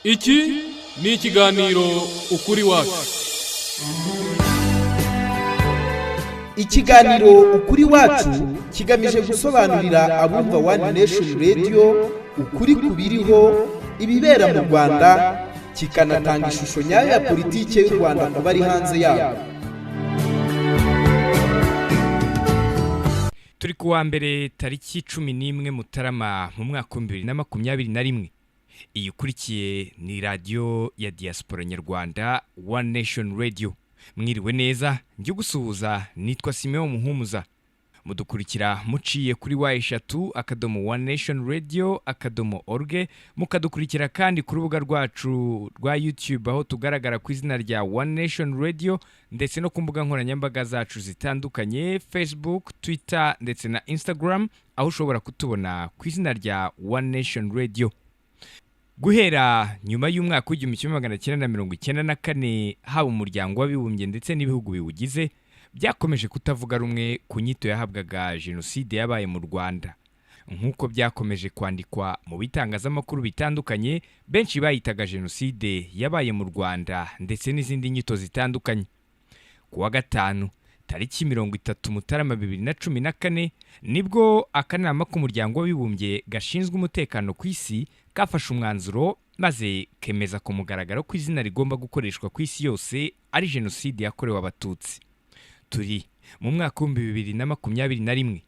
Iki ni ikiganiro Ukuri Wacu. Ikiganiro Ukuri Wacu kigamije gusobanurira abumva One Nation Radio ukuri ku biriho, ibibera mu Rwanda, kikanatanga ishusho nyayo ya politiki y'u Rwanda ku bari hanze yarwo. Turi ku wa mbere, tariki 11 Mutarama mu mwaka wa 2021. Iyi ukurikiye ni radiyo ya diaspora nyarwanda, One Nation Radio. Mwiriwe neza, njye gusuhuza nitwa Simeon Muhumuza. Mudukurikira muciye kuri www.onenation.radio.org. Mukadukurikira kandi ku rubuga rwacu rwa YouTube, aho tugaragara ku izina rya One Nation Radio, ndetse no ku mbuga nkoranyambaga zacu zitandukanye, Facebook, Twitter ndetse na Instagram, aho ushobora kutubona ku izina rya One Nation Radio. Guhera nyuma y'umwaka wa 1994, haba Umuryango w'Abibumbye ndetse n'ibihugu biwugize byakomeje kutavuga rumwe ku nyito yahabwaga jenoside yabaye mu Rwanda. Nk'uko byakomeje kwandikwa mu bitangazamakuru bitandukanye, benshi bayitaga jenoside yabaye mu Rwanda ndetse n'izindi nyito zitandukanye. Ku wa gatanu, tariki 30 Mutarama 2014, nibwo akanama k'Umuryango w'Abibumbye gashinzwe umutekano ku isi kafashe umwanzuro, maze kemeza ku mugaragaro ko izina rigomba gukoreshwa ku isi yose ari jenoside yakorewe Abatutsi. Turi mu mwaka wa 2021,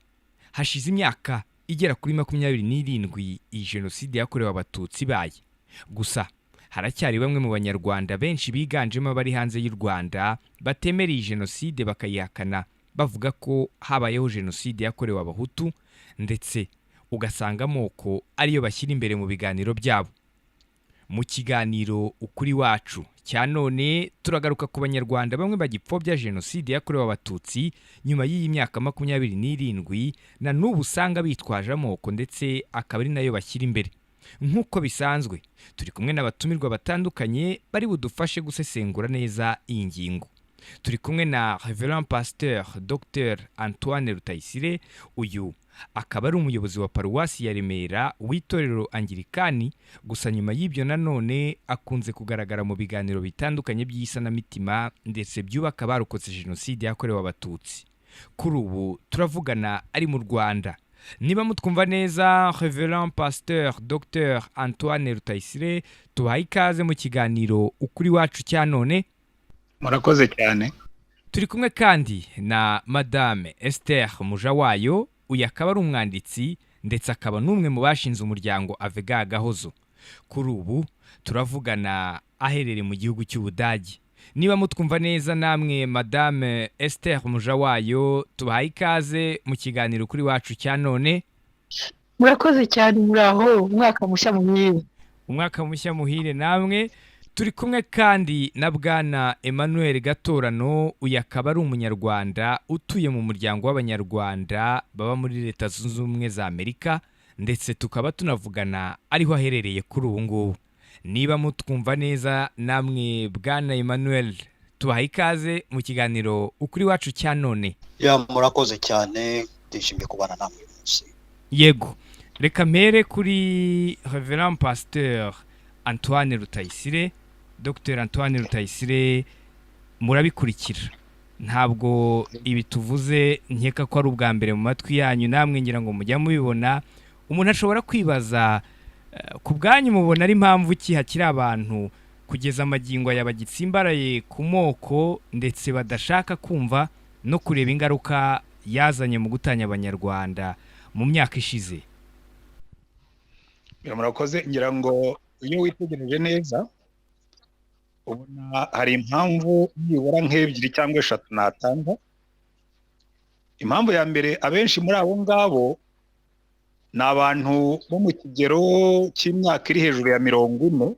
hashize imyaka igera kuri 27 iyi jenoside yakorewe Abatutsi ibaye. Gusa haracyari bamwe mu Banyarwanda benshi, biganjemo abari hanze y'u Rwanda, batemera iyi jenoside, bakayihakana bavuga ko habayeho jenoside yakorewe Abahutu, ndetse ugasanga amoko ariyo bashyira imbere mu biganiro byabo. Mu kiganiro Ukuri Wacu cya none, turagaruka ku Banyarwanda bamwe bagipfobya jenoside yakorewe Abatutsi nyuma y'iyi myaka 27, na n'ubu usanga bitwaje amoko, ndetse akaba ari nayo bashyira imbere. Nk'uko bisanzwe, turi kumwe n'abatumirwa batandukanye bari budufashe gusesengura neza iyi ngingo. Turi kumwe na Reverend Pasteur Dr Antoine Rutayisire. Uyu akaba ari umuyobozi wa paruwasi ya Remera w'itorero Angirikani. Gusa nyuma y'ibyo nanone akunze kugaragara mu biganiro bitandukanye by'isanamitima ndetse byubaka abarokotse jenoside yakorewe Abatutsi. Kuri ubu turavugana ari mu Rwanda. Niba mutwumva neza, Reverend Pasteur Dr Antoine Rutayisire, tubahaye ikaze mu kiganiro Ukuri Wacu cya none. Murakoze cyane. Turi kumwe kandi na Madame Esther Mujawayo. Uyu akaba ari umwanditsi, ndetse akaba n'umwe mu bashinze umuryango Avega Gahozo. Kuri ubu turavugana aherereye mu gihugu cy'Ubudage. Niba mutwumva neza namwe, Madame Esther Mujawayo, tubahaye ikaze mu kiganiro Kuri Wacu cya none. Murakoze cyane. Muraho, umwaka mushya muhire. Umwaka mushya muhire namwe. Turi kumwe kandi na Bwana Emmanuel Gatorano. Uyu akaba ari Umunyarwanda utuye mu muryango w'Abanyarwanda baba muri Leta Zunze Ubumwe za Amerika, ndetse tukaba tunavugana ariho aherereye kuri ubu ngubu. Niba mutwumva neza namwe, Bwana Emmanuel, tubahaye ikaze mu kiganiro Ukuri Wacu cya none. Ya, murakoze cyane, ndishimiye kubana namwe uyu munsi. Yego, reka mpere kuri Reverend Pasteur Antoine Rutayisire, Dr Antoine Rutayisire. Murabikurikira, ntabwo ibi tuvuze nkeka ko ari ubwa mbere mu matwi yanyu, namwe ngira ngo mujya mubibona. Umuntu ashobora kwibaza, ku bwanyu mubona ari impamvu ki hakiri abantu kugeza amagingo aya bagitsimbaraye ku moko, ndetse badashaka kumva no kureba ingaruka yazanye mu gutanya Abanyarwanda mu myaka ishize? Murakoze. Ngira ngo iyo witegereje neza ubona hari impamvu nibura nk'ebyiri cyangwa eshatu natanga. Impamvu ya mbere, abenshi muri abo ngabo ni abantu bo mu kigero cy'imyaka iri hejuru ya 40.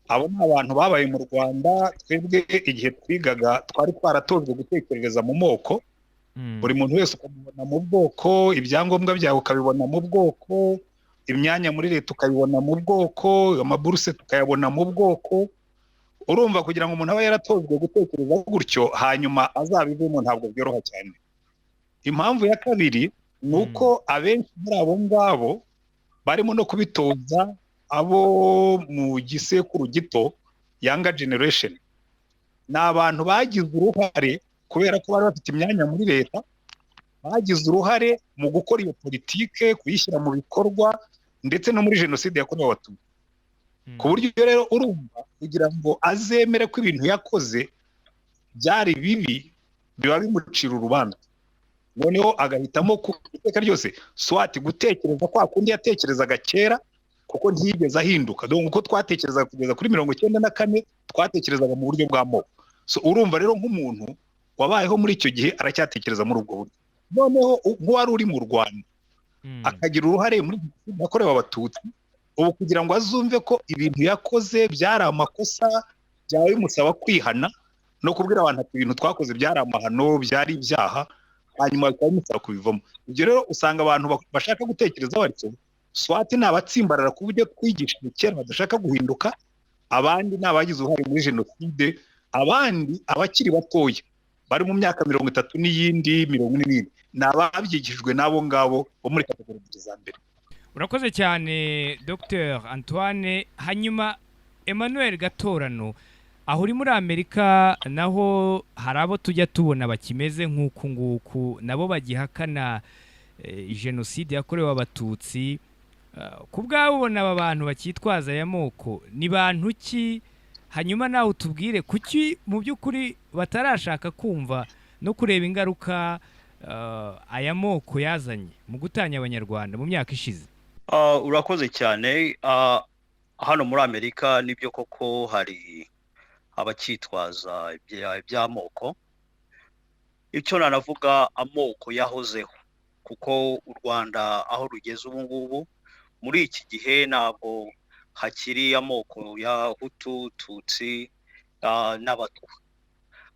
Abo ni abantu babaye mu Rwanda. Twebwe igihe twigaga twari twaratojwe gutekerereza mu moko, buri muntu wese ukamubona mu bwoko, ibyangombwa byawe ukabibona mu bwoko, imyanya muri leta ukabibona mu bwoko, amaburuse tukayabona mu bwoko. Urumva, kugira ngo umuntu abe yaratojwe gutekereza gutyo hanyuma azabivemo, ntabwo byoroha cyane. Impamvu ya kabiri ni uko abenshi muri abo ngabo barimo no kubitoza Abo mu gisekuru gito, younger generation, ni abantu bagize uruhare kubera ko bari bafite imyanya muri leta, bagize uruhare mu gukora iyo politike, kuyishyira mu bikorwa, ndetse no muri jenoside yakorewe Abatutsi, ku buryo rero urumva kugira ngo azemere ko ibintu yakoze byari bibi biba bimucira urubanza, noneho agahitamo ku iteka ryose soit gutekereza kwa kundi yatekerezaga kera, kuko ntiyigeze ahinduka. Donc uko twatekerezaga kugeza kuri 94, twatekerezaga mu buryo bw'amoko. So urumva rero nk'umuntu wabayeho muri icyo gihe aracyatekereza muri ubwo buryo. Noneho nk'uwari uri mu Rwanda akagira uruhare muri jenoside yakorewe Abatutsi, ubu kugira ngo azumve ko ibintu yakoze byari amakosa byaba bimusaba kwihana no kubwira abantu ati ibintu twakoze byari amahano, byari ibyaha, hanyuma bikaba bimusaba kubivamo. Ibyo rero usanga abantu bashaka gutekereza batyo, soit ni abatsimbarara ku buryo twigishije kera badashaka guhinduka, abandi ni abagize uruhare muri jenoside, abandi abakiri batoya bari mu myaka 30 n'iyindi, 40 n'iyindi, ni ababyigishijwe n'abo ngabo bo muri catégorie ebyiri za mbere. Urakoze cyane, Dr Antoine. Hanyuma Emmanuel Gatorano, aho uri muri Amerika naho hari abo tujya tubona bakimeze nk'uku nguku, nabo bagihakana jenoside yakorewe Abatutsi. Ku bwawe ubona aba bantu bakitwaza aya moko ni bantu ki? Hanyuma nawe utubwire kuki mu by'ukuri batarashaka kumva no kureba ingaruka aya moko yazanye mu gutanya Abanyarwanda mu myaka ishize. Urakoze cyane. Hano muri Amerika nibyo koko hari abacyitwaza iby'amoko. Icyo nanavuga, amoko yahozeho, kuko u Rwanda aho rugeze ubu ngubu muri iki gihe ntabwo hakiri amoko ya Hutu, Tutsi n'Abatwa,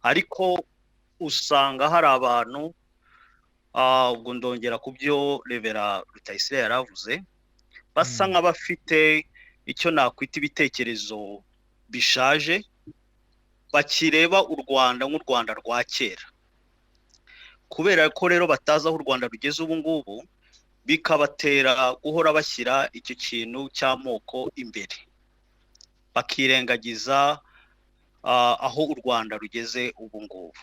ariko usanga hari abantu, ubwo ndongera ku byo Reverend Rutayisire yaravuze, basa nk'abafite icyo nakwita ibitekerezo bishaje, bakireba u Rwanda nk'u Rwanda rwa kera. Kubera ko rero batazi aho u Rwanda rugeze ubu ngubu, bikabatera guhora bashyira icyo kintu cy'amoko imbere, bakirengagiza aho u Rwanda rugeze ubu ngubu.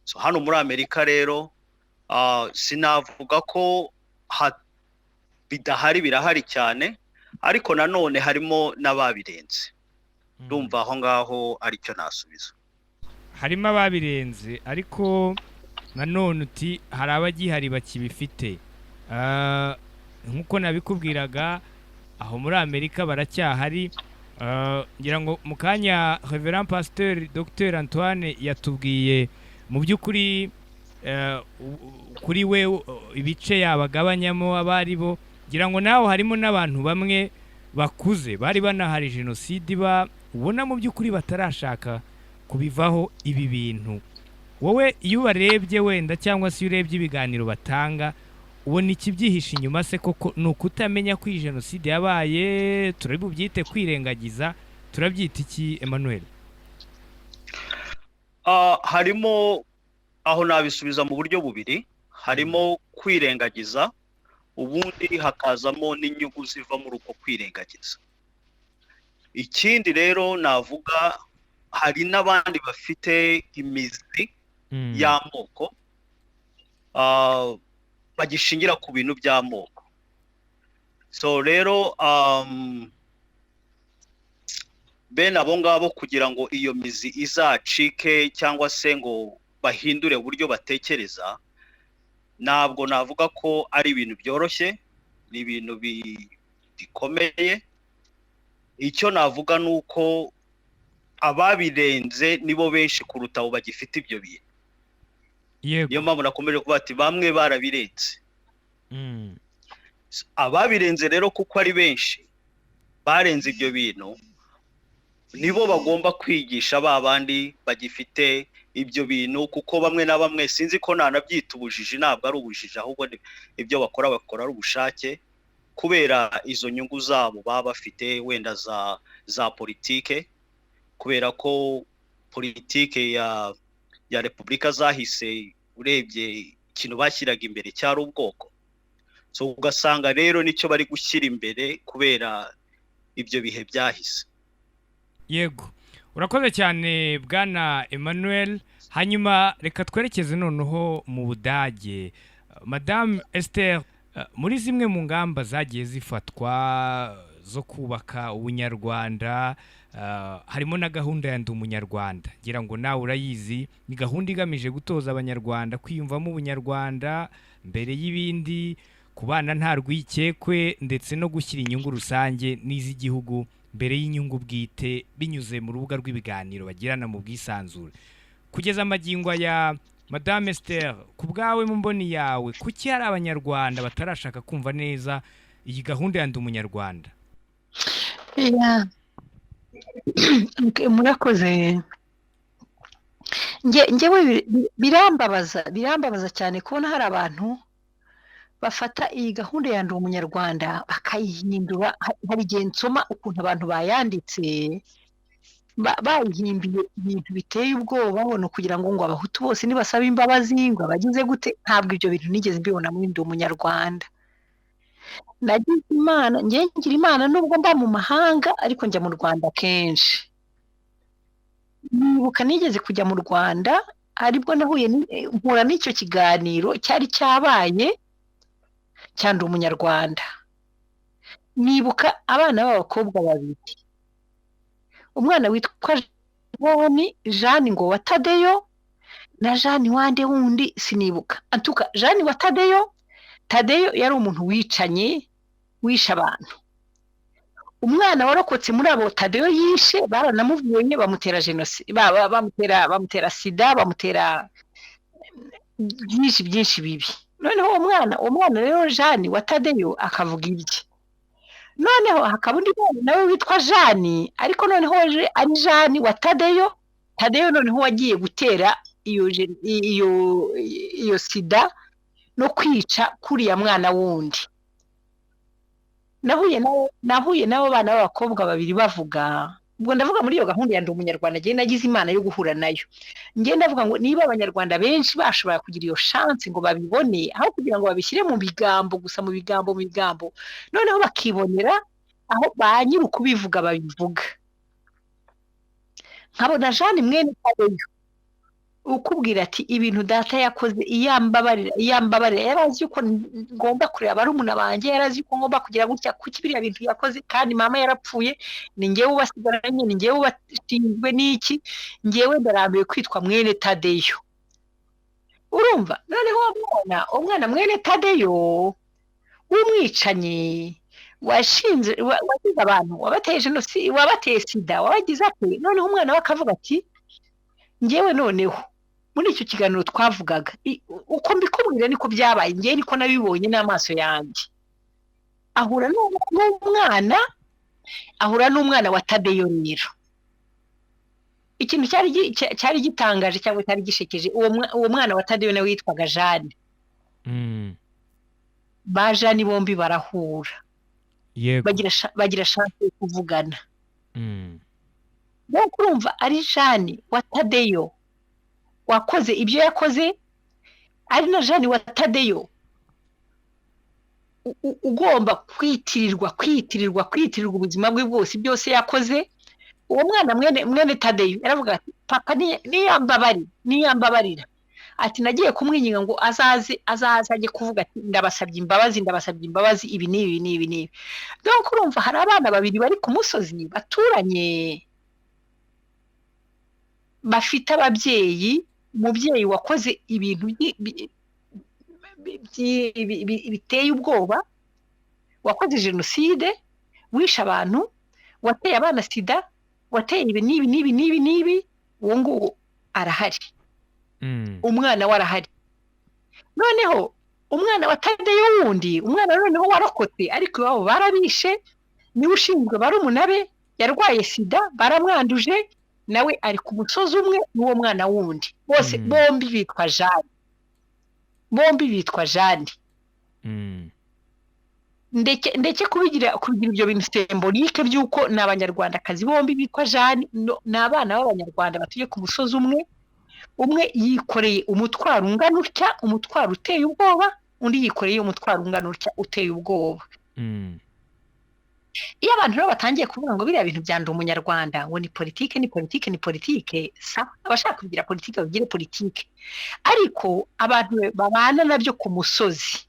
So hano muri Amerika rero sinavuga ko bidahari, birahari cyane, ariko nanone harimo n'ababirenze. Ndumva aho ngaho aricyo nasubiza. Harimo ababirenze, ariko nanone uti hari abagihari bakibifite. Nk'uko nabikubwiraga, aho muri Amerika baracyahari. Ngira ngo mu kanya Reverend Pasteur Dr Antoine yatubwiye mu by'ukuri kuri we ibice yabagabanyamo abo ari bo. Ngira ngo nawe harimo n'abantu bamwe bakuze bari banahari jenoside iba, ubona mu by'ukuri batarashaka kubivaho ibi bintu. Wowe iyo ubarebye wenda, cyangwa se iyo urebye ibiganiro batanga, ubona ikibyihishe inyuma se koko ni ukutamenya ko iyi jenoside yabaye? Turabubyite kwirengagiza? Turabyita iki, Emmanuel? Harimo, aho nabisubiza mu buryo bubiri: harimo kwirengagiza, ubundi hakazamo n'inyungu ziva muri uko kwirengagiza. Ikindi rero navuga, hari n'abandi bafite imizi y'amoko, bagishingira ku bintu by'amoko. So rero bene abo ngabo, kugira ngo iyo mizi izacike cyangwa se ngo bahindure uburyo batekereza, ntabwo navuga ko ari ibintu byoroshye, ni ibintu bikomeye. Icyo navuga ni uko ababirenze nibo benshi kuruta abo bagifite ibyo bintu. Niyo mpamvu nakomeje kuvuga ati bamwe barabirenze. Ababirenze rero, kuko ari benshi barenze ibyo bintu, nibo bagomba kwigisha ba bandi bagifite ibyo bintu, kuko bamwe na bamwe, sinzi ko nanabyita ubujiji, ntabwo ari ubujiji, ahubwo ibyo bakora bakora ari ubushake, kubera izo nyungu zabo baba bafite wenda za politike, kubera ko politike ya repubulika zahise, urebye ikintu bashyiraga imbere cyari ubwoko. So ugasanga rero nicyo bari gushyira imbere kubera Ibyo bihe byahise. Yego, urakoze cyane, bwana Emmanuel. Hanyuma reka twerekeze noneho mu Budage. Madame Esther, muri zimwe mu ngamba zagiye zifatwa zo kubaka ubunyarwanda harimo na gahunda ya Ndi Umunyarwanda. Ngira ngo nawe urayizi. Ni gahunda igamije gutoza Abanyarwanda kwiyumvamo ubunyarwanda mbere y'ibindi, kubana nta rwikekwe, ndetse no gushyira inyungu rusange n'iz'igihugu mbere y'inyungu bwite, binyuze mu rubuga rw'ibiganiro bagirana mu bwisanzure. Kugeza amagingo aya, Madame Esther, ku bwawe, mu mboni yawe, kuki hari Abanyarwanda batarashaka kumva neza iyi gahunda ya Ndi Umunyarwanda? Yeah. Okay, murakoze. Njyewe birambabaza cyane kubona hari abantu bafata iyi gahunda ya Ndi Umunyarwanda bakayihindura. Hari igihe nsoma ukuntu abantu bayanditse, bayihimbiye ibintu biteye ubwoba, babona kugira ngo Abahutu bose nibasaba imbabazi ngo abagize gute. Ntabwo ibyo bintu nigeze mbibona muri Ndi Umunyarwanda. Nagize Imana, njye ngira Imana, nubwo mba mu mahanga ariko njya mu Rwanda kenshi. Nibuka nigeze kujya mu Rwanda, aribwo nahuye mpura n'icyo kiganiro cyari cyabaye cya Ndi Umunyarwanda. Nibuka abana b'abakobwa babiri, umwana witwa Jani, Jani ngo wa Tadeyo, na Jani wande wundi sinibuka. Antuka Jani wa Tadeyo, Tadeyo yari umuntu wicanye, wishe abantu. Umwana warokotse muri abo Tadeyo yishe baranamuvuye, bamutera jenoside, bamutera sida, bamutera byinshi byinshi bibi. Noneho uwo mwana rero Jani wa Tadeyo akavuga ibye. Noneho hakaba undi mwana nawe witwa Jani, ariko noneho waje ari Jani wa Tadeyo. Tadeyo noneho wagiye gutera iyo sida no kwica kuriya mwana wundi. Nahuye n'abo bana b'abakobwa babiri bavuga. Ubwo ndavuga muri iyo gahunda ya Ndi Umunyarwanda, njye nagize Imana yo guhura nayo. Njye ndavuga ngo niba Abanyarwanda benshi bashobora kugira iyo chance ngo babibone, aho kugira ngo babishyire mu bigambo gusa, mu bigambo, mu bigambo, noneho bakibonera aho ba nyiri ukubivuga babivuga. Nkabona Jeanne mwene Tadeyo ukubwira ati: "Ibintu data yakoze, iyambabarira, iyambabarira, yari azi yuko ngomba kureba barumuna banjye, yari azi yuko ngomba kugira gutya. Kuki biriya bintu yakoze kandi mama yarapfuye? Ni njyewe ubasigaranye, ni njyewe ubashinzwe n'iki? Njyewe ndarambiwe kwitwa mwene Tadeyo." Urumva, noneho uwo mwana mwene Tadeyo w'umwicanyi, washinze wagize abantu, wabateye jenoside, wabateye sida, wabagize ate, noneho umwana we akavuga ati: "Njyewe noneho." Muri icyo kiganiro twavugaga, uko mbikubwira niko byabaye, njyewe niko nabibonye n'amaso yanjye. Ahura n'umwana, ahura n'umwana wa Tadeyo. Rero ikintu cyari gitangaje cyangwa cyari gishekeje, uwo mwana wa Tadeyo nawe witwaga Jane. Ba Jane bombi barahura, bagira chance yo kuvugana. Donc urumva ari Jane wa Tadeyo wakoze ibyo yakoze, ari na Jane wa Tadeyo ugomba kwitirirwa ubuzima bwe bwose byose yakoze. Uwo mwana mwene Tadeyo yaravuga ati: "Papa niyambabarira," ati: "Nagiye kumwinginga ngo azaze ajye kuvuga ati: 'Ndabasabye imbabazi, ndabasabye imbabazi, ibi n'ibi n'ibi n'ibi.'" Donc urumva hari abana babiri bari ku musozi baturanye, bafite ababyeyi, umubyeyi wakoze ibintu biteye ubwoba, wakoze jenoside, wishe abantu, wateye abana sida, wateye ibi n'ibi n'ibi n'ibi n'ibi. Uwo nguwo arahari, umwana we arahari. Noneho umwana wa Tadeyo wundi, umwana noneho warokotse ariko iwabo barabishe, niwe ushinzwe barumuna be, yarwaye sida, baramwanduje, nawe ari ku musozi umwe n'uwo mwana wundi. Bose bombi bitwa Jane, bombi bitwa Jane. Ndeke kubigira ibyo bintu symbolique by'uko ni Abanyarwandakazi bombi bitwa Jane. No, ni abana b'Abanyarwanda batuye ku musozi umwe. Umwe yikoreye umutwaro ungana utya, umutwaro uteye ubwoba, undi yikoreye umutwaro ungana utya uteye ubwoba. Iyo abantu rero batangiye kuvuga ngo biriya bintu bya Ndi Umunyarwanda ngo ni politike, ni politike, ni politike, sawa, abashaka kugira politike bagire politike, ariko abantu babana nabyo ku musozi,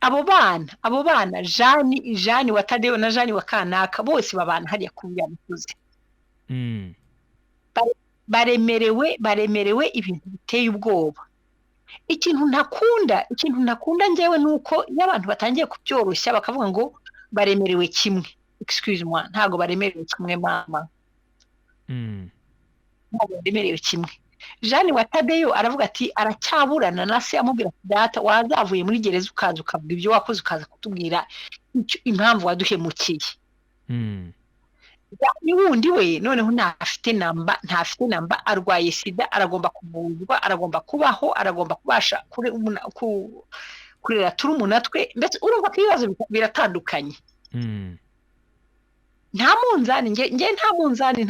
abo bana Jani wa Tadeyo na Jani wa kanaka bose babana hariya ku ya musozi, baremerewe ibintu biteye ubwoba. Ikintu ntakunda njyewe ni uko iyo abantu batangiye kubyoroshya bakavuga ngo baremerewe kimwe, excuse moi, ntabwo baremerewe kimwe mama, ntabwo baremerewe kimwe. Jani wa Tadeyo aravuga ati aracyaburana na se, amubwira ati data wazavuye muri gereza ukaza ukavuga ibyo wakoze, ukaza kutubwira impamvu waduhemukiye. Ni wundi we noneho ntafite namba, arwaye sida, aragomba kuvurwa, aragomba kubaho, aragomba kubasha kurera turumuna twe, ndetse urumva ko ibibazo biratandukanye. Nta munzani, nge nta munzani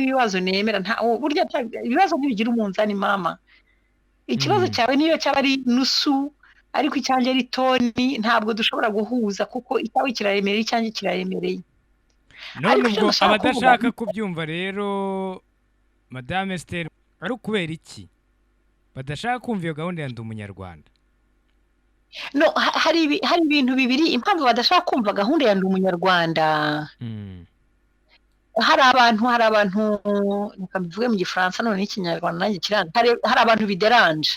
ibibazo nemera, burya ibibazo ntibigira umunzani mama. Ikibazo cyawe niyo cyaba ari nusu ariko icyanjye ari toni, ntabwo dushobora guhuza kuko icyawe kiraremereye, icyanjye kiraremereye. None ubwo abadashaka kubyumva rero Madame Esther, ari ukubera iki badashaka kumva iyo gahunda ya Ndi Umunyarwanda? No, hari ibintu bibiri impamvu badashaka kumva gahunda ya Ndi Umunyarwanda. Hari abantu reka mbivuge mu Gifaransa none n'Ikinyarwanda nanjye kiranga, hari abantu bideranje.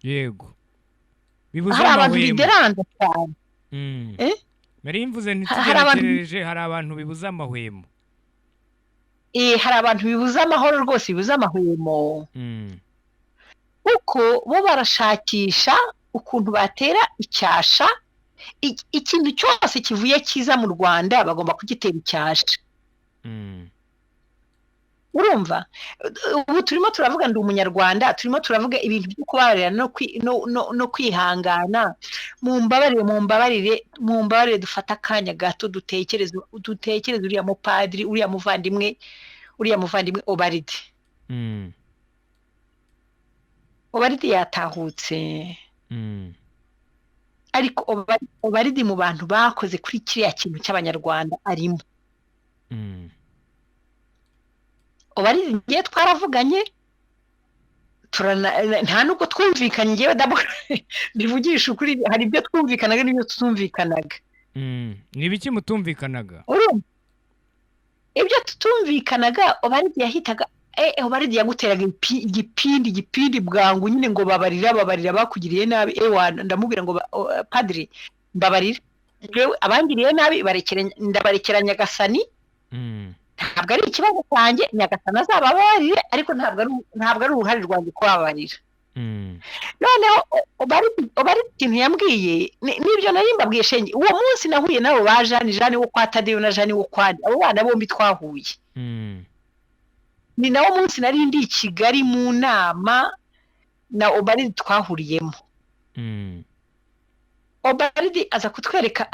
Yego, bibuze hari abantu bideranje cyane. Nari mvuze ntitugerekereje, hari abantu bibuze amahwemo. Hari abantu bibuze amahoro rwose, bibuze amahwemo. Kuko bo barashakisha ukuntu batera icyasha, ikintu cyose kivuye cyiza mu Rwanda bagomba kugitera icyasha. Urumva ubu turimo turavuga Ndi Umunyarwanda, turimo turavuga ibintu byo kubabarira no kwihangana. Mumbabarire dufata akanya gato dutekereze uriya mupadiri, uriya muvandimwe Obaridi. Obaridi yatahutse. Ariko Obaridi mu bantu bakoze kuri kiriya kintu cy'Abanyarwanda arimo. Obaridi ngiye twaravuganye, nta nubwo twumvikanye, ngewe ndivugisha ukuri, hari ibyo twumvikanaga n'ibyo tutumvikanaga. Ni ibiki mutumvikanaga? Ibyo tutumvikanaga, Obaridi yahitaga Obaridi yaguteraga igipindi bwangu nyine ngo babarira bakugiriye nabi. Ndamubwira ngo padiri mbabarira, abangiriye nabi ndabarekera Nyagasani, ntabwo ari ikibazo cyanjye, Nyagasani azababarire, ariko ntabwo ari uruhare rwanjye kubabarira. Noneho Obaridi ikintu yambwiye n'ibyo nari mbabwiye shenge, uwo munsi nahuye nabo ba Jani wo kwa Tadeyo na Jani wo kwa abo bana bombi twahuye. Ni nawo munsi nari ndi i Kigali mu nama na Obaridi twahuriyemo. Obaridi aza kutwereka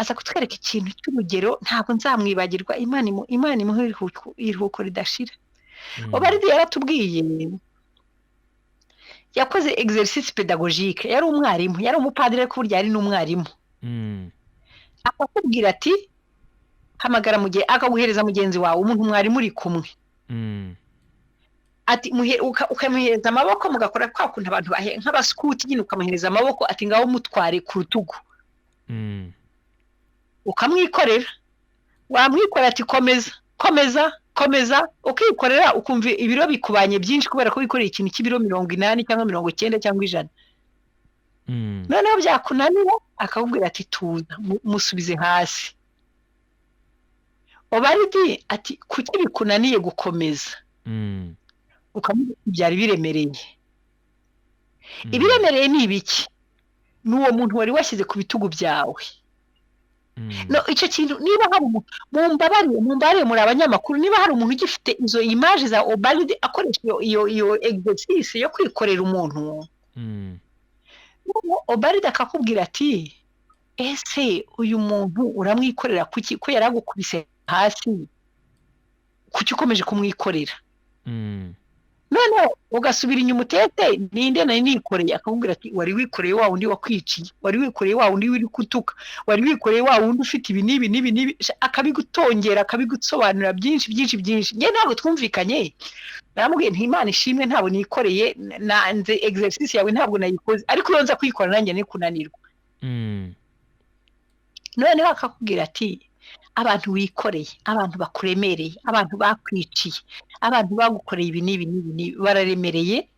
ikintu cy'urugero ntabwo nzamwibagirwa, Imana imuhe iruhuko ridashira. Obaridi yaratubwiye, yakoze exercice pédagogique, yari umwarimu, yari umupadiri ariko burya yari n'umwarimu. Akakubwira ati hamagara mugihe, akaguhereza mugenzi wawe, umuntu mwarimu uri kumwe. Ati ukamuhereza amaboko, mugakora kwa kuntu abantu bahe nk'abaskuti nyine, ukamuhereza amaboko ati ngaho mutware ku rutugu. Ukamwikorera, wamwikorera ati komeza komeza komeza, ukikorera ukumva ibiro bikubanye byinshi kubera ko wikoreye ikintu cy'ibiro 80 cyangwa 90 cyangwa 100. Noneho byakunanira akakubwira ati tuza, musubize hasi. Obaridi ati kuki bikunaniye gukomeza? Ukamubwira byari biremereye. Ibiremereye ni ibiki? Ni uwo muntu wari washyize ku bitugu byawe. No, icyo kintu niba hari umuntu, mumbabarire muri abanyamakuru, niba hari umuntu ugifite izo image za Obaridi akoresha iyo exercice yo kwikorera umuntu, Obaridi akakubwira ati ese uyu muntu uramwikorera kuki, ko yaragukubise hasi, kuki ukomeje kumwikorera? Noneho ugasubira inyuma utete, ninde nari nikoreye? Akakubwira ati wari wikoreye wa wundi wakwiciye, wari wikoreye wa wundi wiri kutuka, wari wikoreye wa wundi ufite ibi n'ibi n'ibi n'ibi. Akabigutongera, akabigusobanurira byinshi byinshi byinshi. Njye ntabwo twumvikanye, naramubwiye nti Imana ishimwe ntabwo nikoreye, nanze exercice yawe, ntabwo nayikoze, ariko iyo nza kuyikora nanjye ni kunanirwa. Noneho akakubwira ati abantu wikoreye, abantu bakuremereye, abantu bakwiciye, abantu bagukoreye ibi n'ibi n'ibi n'ibi, bararemereye,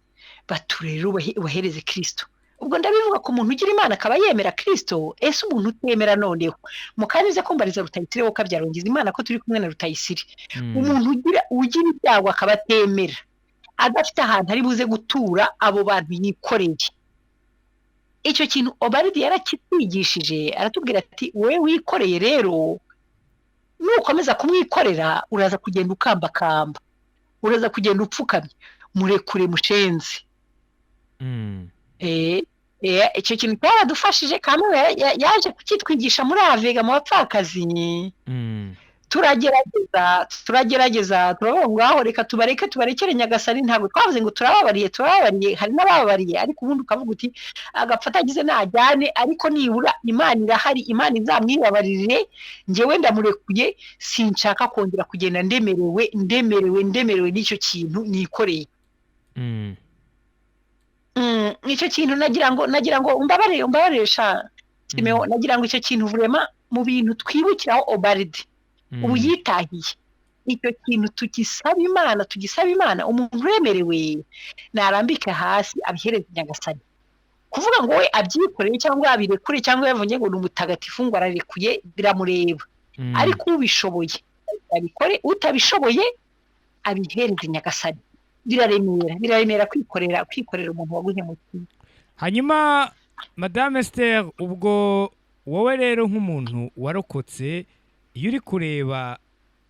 baturere ubahereze Kristo. Ubwo ndabivuga ku muntu ugira Imana akaba yemera Kristo. Ese umuntu utemera? Noneho mukanize kumbariza Rutayisire, wo kabyarongeza Imana ko turi kumwe na Rutayisire. Umuntu ugira ibyago akaba atemera, adafite ahantu ari buze gutura abo bantu yikoreye, icyo kintu Obaridi yarakitwigishije, aratubwira ati wowe wikoreye rero, nukomeza kumwikorera uraza kugenda ukambakamba, uraza kugenda upfukamye, murekure mushenzi. Icyo kintu cyaradufashije. Kamwe yaje kukitwigisha muri Avega mu bapfakazi. Turagerageza turavuga ngaho reka tubareke, tubarekere Nyagasani. Ntabwo twavuze ngo turababariye, turababariye, hari n'abababariye, ariko ubundi ukavuga uti agapfa atagize najyane, ariko nibura Imana irahari, Imana izamwibabarire, njyewe ndamurekuye, sinshaka kongera kugenda ndemerewe ndemerewe ndemerewe n'icyo kintu nikoreye. Icyo kintu nagira ngo umbabarire sha Simeo, nagira ngo icyo kintu vraiment mu bintu twibukiraho Obaridi ubu yitahiye, icyo kintu tugisaba Imana, tugisaba Imana. Umuntu uremerewe narambike hasi abihereze Nyagasani. Kuvuga ngo we abyikoreye cyangwa abirekure cyangwa yavuze ngo ni umutagatifu ngo ararekuye, biramureba. Ariko ubishoboye abikore, utabishoboye abihereze Nyagasani. Biraremera kwikorera umuntu waguhemukiye. Hanyuma Madame Esther, ubwo wowe rero nk'umuntu warokotse, iyo uri kureba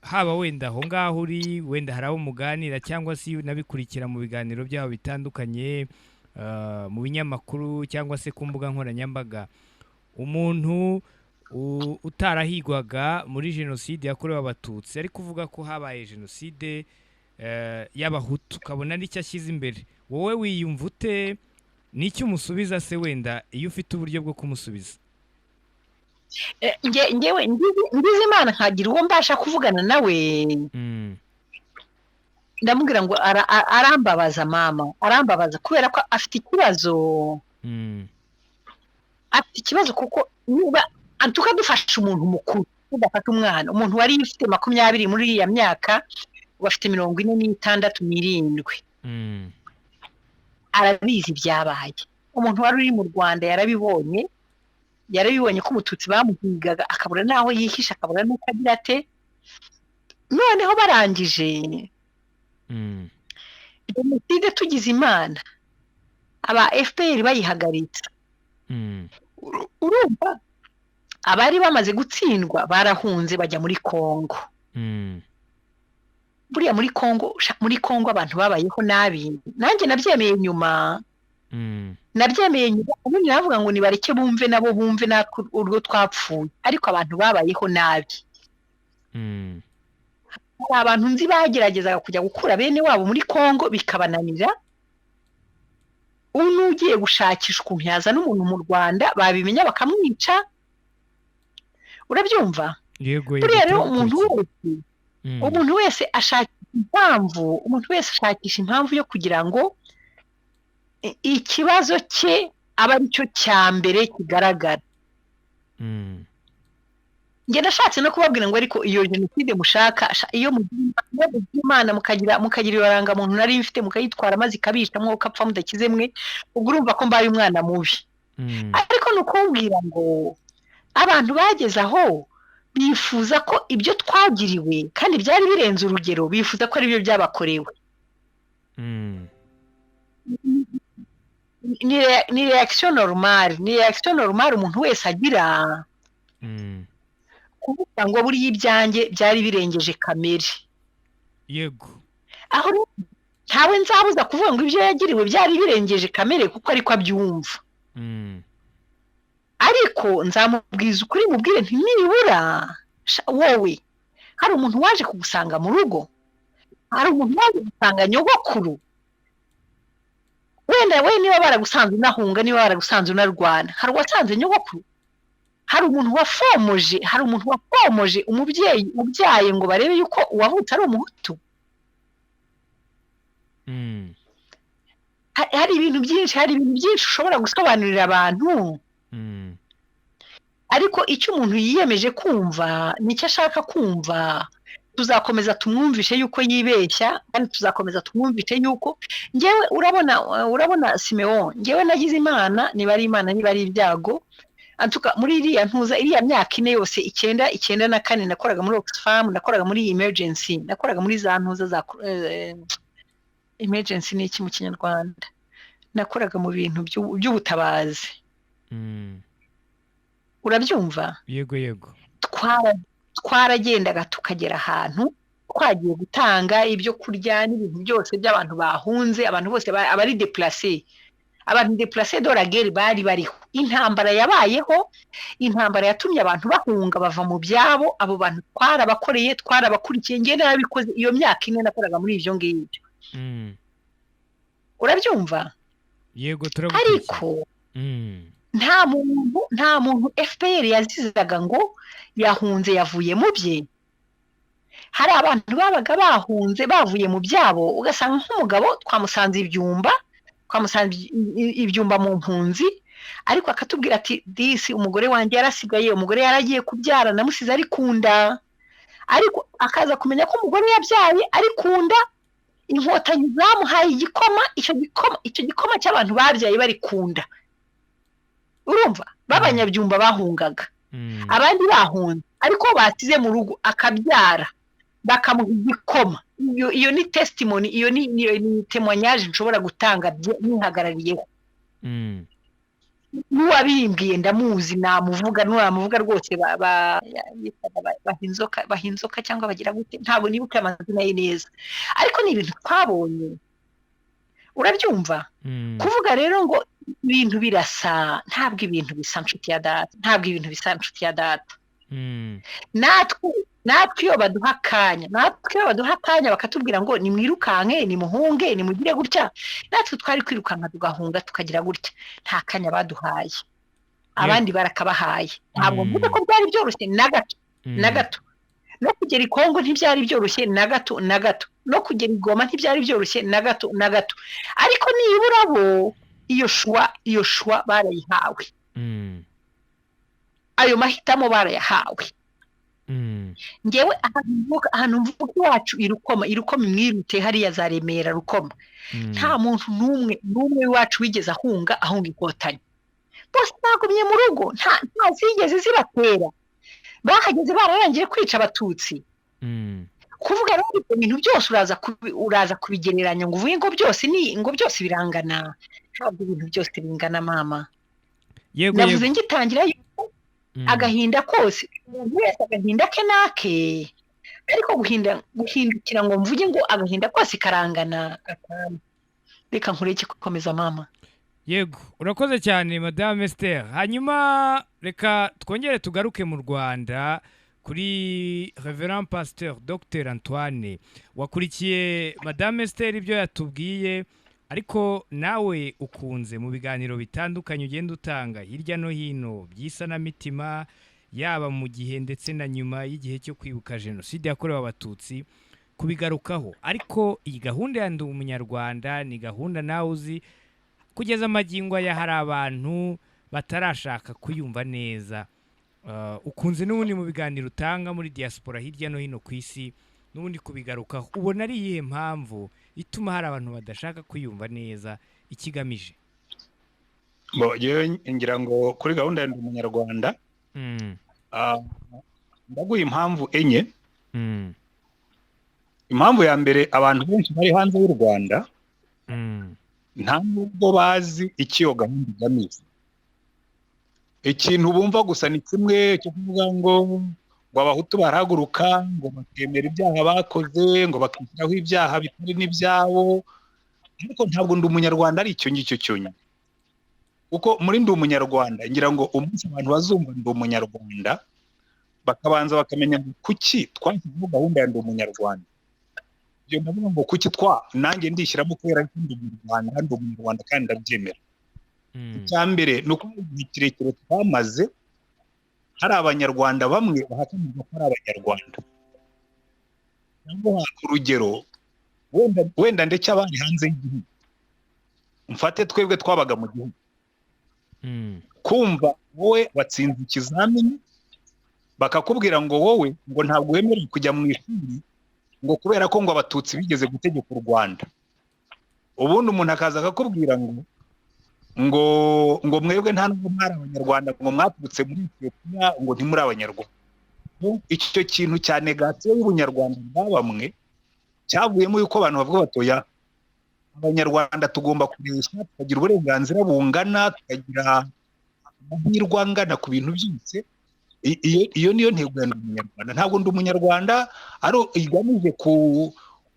haba wenda aho ngaho uri, wenda hari abo muganira cyangwa se unabikurikira mu biganiro byabo bitandukanye, mu binyamakuru cyangwa se ku mbuga nkoranyambaga, umuntu utarahigwaga muri jenoside yakorewe Abatutsi ari kuvuga ko habaye jenoside y'Abahutu, ukabona n'icyo ashyize imbere, wowe wiyumva ute? N'icyo umusubiza se wenda iyo ufite uburyo bwo kumusubiza? Ngewe ngize Imana nkagira uwo mbasha kuvugana nawe, ndamubwira ngo arambabaza mama, arambabaza kubera ko afite ikibazo. Afite ikibazo kuko niba tukadufasha umuntu mukuru, tudafata umwana, umuntu wari ufite 20 muri iriya myaka, bafite 46 n'irindwi, arabizi ibyabaye. Umuntu wari uri mu Rwanda yarabibonye ko Umututsi bamuhigaga, akabura n'aho yihisha, akabura n'uko agira ate. Noneho barangije jenoside tugize Imana, aba FPR bayihagaritse. Urumva abari bamaze gutsindwa barahunze bajya muri Kongo. Buriya muri Kongo abantu babayeho nabi, nanjye nabyemeye nyuma. Ubundi navuga ngo nibareke bumve nabo bumve natwe urwo twapfuye, ariko abantu babayeho nabi. Hari abantu nzi bageragezaga kujya gukura bene wabo muri Kongo bikabananira. Unugiye gushakisha ukuntu yazana umuntu mu Rwanda babimenya bakamwica. Urabyumva? Yego. Buriya rero umuntu wese ashakisha impamvu, umuntu wese ashakisha impamvu yo kugira ngo ikibazo cye aba aricyo cya mbere kigaragara. Njye nashatse no kubabwira ngo ariko iyo jenoside mushaka, iyo mugira Imana mukagira irangamuntu nari mfite mukayitwara maze ikabisha mwoka apfa mudakize mwe, ubwo urumva ko mbaye umwana mubi. Ariko ni ukubwira ngo abantu bageze aho bifuza ko ibyo twagiriwe kandi byari birenze urugero, bifuza ko aribyo byabakorewe. Ni reaction normale, ni reaction normale umuntu wese agira. Kuvuga ngo buriya ibyanjye byari birengeje kamere. Yego. Aho ntawe nzabuza kuvuga ngo ibyo yagiriwe byari birengeje kamere kuko ariko abyumva. Ariko nzamubwiza ukuri, mubwire nti nibura wowe hari umuntu waje kugusanga mu rugo, hari umuntu waje gusanga nyogokuru, Wenda we niba baragusanze unahunga, niba baragusanze unarwana, hari uwasanze nyogokuru, hari umuntu wafomoje, hari umuntu wafomoje umubyeyi ubyaye ngo barebe yuko uwavutse ari umuhutu. Hari ibintu byinshi, hari ibintu byinshi ushobora gusobanurira abantu. Ariko icyo umuntu yiyemeje kumva nicyo ashaka kumva, tuzakomeza tumwumvishe yuko yibeshya, kandi tuzakomeza tumwumvishe yuko ngewe urabona Simeon, ngewe nagize Imana, niba ari Imana niba ari ibyago, antuka muri iriya ntuza iriya myaka 4 yose 94 nakoraga muri Oxfam, nakoraga muri emergency, nakoraga muri za ntuza za emergency ni iki mu Kinyarwanda, nakoraga mu bintu by'ubutabazi. Urabyumva? Yego yego. Twaragendaga tukagera ahantu twagiye gutanga ibyo kurya n'ibintu byose by'abantu bahunze, abantu bose abari déplacés, abantu déplacés de la guerre bari bariho. Intambara yabayeho, intambara yatumye abantu bahunga bava mu byabo, abo bantu twarabakoreye, twarabakurikiye, njye narabikoze iyo myaka 4 nakoraga muri ibyo ngibyo. Urabyumva? Yego, turagukurikiye. Ariko nta muntu FPR yazizaga ngo yahunze yavuye mu bye. Hari abantu babaga bahunze bavuye mu byabo, ugasanga nk'umugabo twamusanze ibyumba, twamusanze ibyumba mu mpunzi, ariko akatubwira ati disi umugore wanjye yarasigaye, umugore yaragiye kubyara namusize ari kunda, ariko akaza kumenya ko umugore yabyaye ari kunda, Inkotanyi zamuhaye igikoma, icyo gikoma cy'abantu babyaye bari kunda, urumva b'abanyabyumba bahungaga, abandi bahunze ariko basize mu rugo akabyara bakamuha igikoma. Iyo ni testimony, iyo ni témoignage nshobora gutanga nihagarariyeho. N'uwabimbwiye ndamuzi, namuvuga, n'uwamuvuga rwose, bahinzoka cyangwa bagira gute, ntabwo nibuka amazina ye neza, ariko ni ibintu twabonye. Urabyumva? Kuvuga rero ngo ibintu birasa, ntabwo ibintu bisa nshuti ya data, ntabwo ibintu bisa nshuti ya data. Natwe iyo baduha akanya, natwe iyo baduha akanya bakatubwira ngo nimwirukanke, nimuhunge, nimugire gutya, natwe twari kwirukanka tugahunga tukagira gutya. Nta kanya baduhaye, abandi barakabahaye. Ntabwo mvuga ko byari byoroshye na gato na gato. No kugera i Kongo ntibyari byoroshye na gato na gato, no kugera i Goma ntibyari byoroshye na gato na gato, ariko nibura bo iyo choix barayihawe, ayo mahitamo barayahawe. Ngewe ahantu mvuka iwacu i Rukoma, i Rukoma imwirute hariya za Remera Rukoma, nta muntu n'umwe n'umwe w'iwacu wigeze ahunga Inkotanyi. Bose bagumye mu rugo, nta zigeze zibatera, bahageze bararangiye kwica Abatutsi. Kuvuga rero ibyo bintu byose uraza kubigereranya ngo uvuge ngo byose ni ngo byose birangana, ntabwo ibintu byose bingana mama. Navuze ngitangira yuko agahinda kose, umuntu wese agahinda ke nake, ariko guhindukira ngo mvuge ngo agahinda kose karangana, reka nkureke gukomeza mama. Yego, urakoze cyane Madame Esther. Hanyuma reka twongere tugaruke mu Rwanda kuri Reverend Pasteur Dr Antoine. Wakurikiye Madame Esther ibyo yatubwiye, ariko nawe ukunze mu biganiro bitandukanye ugenda utanga hirya no hino by'isanamitima, yaba mu gihe ndetse na nyuma y'igihe cyo kwibuka Jenoside yakorewe Abatutsi, kubigarukaho. Ariko iyi gahunda ya Ndi Umunyarwanda ni gahunda nawe uzi, kugeza amagingo aya hari abantu batarashaka kuyumva neza. Ukunze n'ubundi mu biganiro utanga muri diaspora hirya no hino ku isi n'ubundi kubigarukaho, ubona ari iyihe mpamvu ituma hari abantu badashaka kuyumva neza ikigamije? Yewe ngira ngo kuri gahunda ya Ndi Umunyarwanda, ndaguha impamvu 4. Impamvu ya mbere, abantu benshi bari hanze y'u Rwanda nta nubwo bazi icyo iyo gahunda igamije. Ikintu bumva gusa ni kimwe cyo kuvuga ngo Abahutu barahaguruka ngo bakemera ibyaha bakoze, ngo bakishyiraho ibyaha bitari n'ibyabo, ariko ntabwo Ndi Umunyarwanda ari icyo ngicyo cyonyine. Kuko muri Ndi Umunyarwanda, ngira ngo umunsi abantu bazumva Ndi Umunyarwanda bakabanza bakamenya ngo kuki twashyizeho gahunda ya Ndi Umunyarwanda. Ibyo ndavuga ngo kuki twa nanjye ndishyiramo kubera ko ndi Umunyarwanda, ndi Umunyarwanda kandi ndabyemera. Icya mbere ni uko igihe kirekire twamaze hari Abanyarwanda bamwe bahakanirwa ko ari Abanyarwanda. Ndaguha urugero, wenda ndetse abari hanze y'igihugu, mfate twebwe twabaga mu gihugu, kumva wowe watsinze ikizamini bakakubwira ngo wowe ngo ntabwo wemerewe kujya mu ishuri ngo kubera ko ngo Abatutsi bigeze gutegeka u Rwanda. Ubundi umuntu akaza akakubwira ngo mwebwe nta nubwo mwari Abanyarwanda, ngo mwaturutse muri Etiyopiya, ngo ntimuri Abanyarwanda. Icyo kintu cya négation y'ubunyarwanda bwa bamwe cyavuyemo yuko abantu bavuga batoya Abanyarwanda tugomba kureshya, tukagira uburenganzira bungana, tukagira amahirwe angana ku bintu byose. Iyo niyo ntego ya Ndi Umunyarwanda. Ntabwo Ndi Umunyarwanda ari igamije ku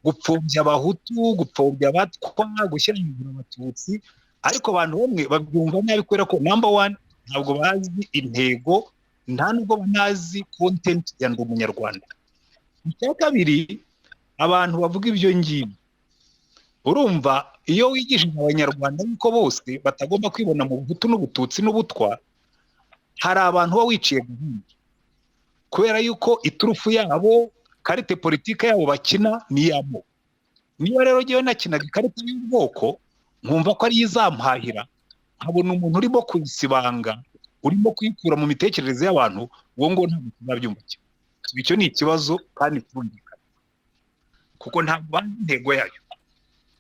gupfobya Abahutu, gupfobya Abatwa, gushyira hejuru Abatutsi. Ariko abantu bamwe babyumva nabi kubera ko, number one, ntabwo bazi intego, nta nubwo banazi content ya Ndi Umunyarwanda. Icya kabiri, abantu bavuga ibyo ngibyo, urumva iyo wigishije Abanyarwanda yuko bose batagomba kwibona mu Buhutu n'Ubututsi n'Ubutwa, hari abantu uba wiciye gahunda, kubera yuko iturufu yabo, carte politique yabo bakina ni iy'amoko. Niba rero ngewe nakinaga ikarita y'ubwoko, nkumva ko ariyo izampahira, nkabona umuntu urimo kuyisibanga, urimo kuyikura mu mitekerereze y'abantu, uwo ngo ntabwo tuzabyumva kimwe. Icyo ni ikibazo kandi kirumvikana, kuko ntabwo bazi intego yayo.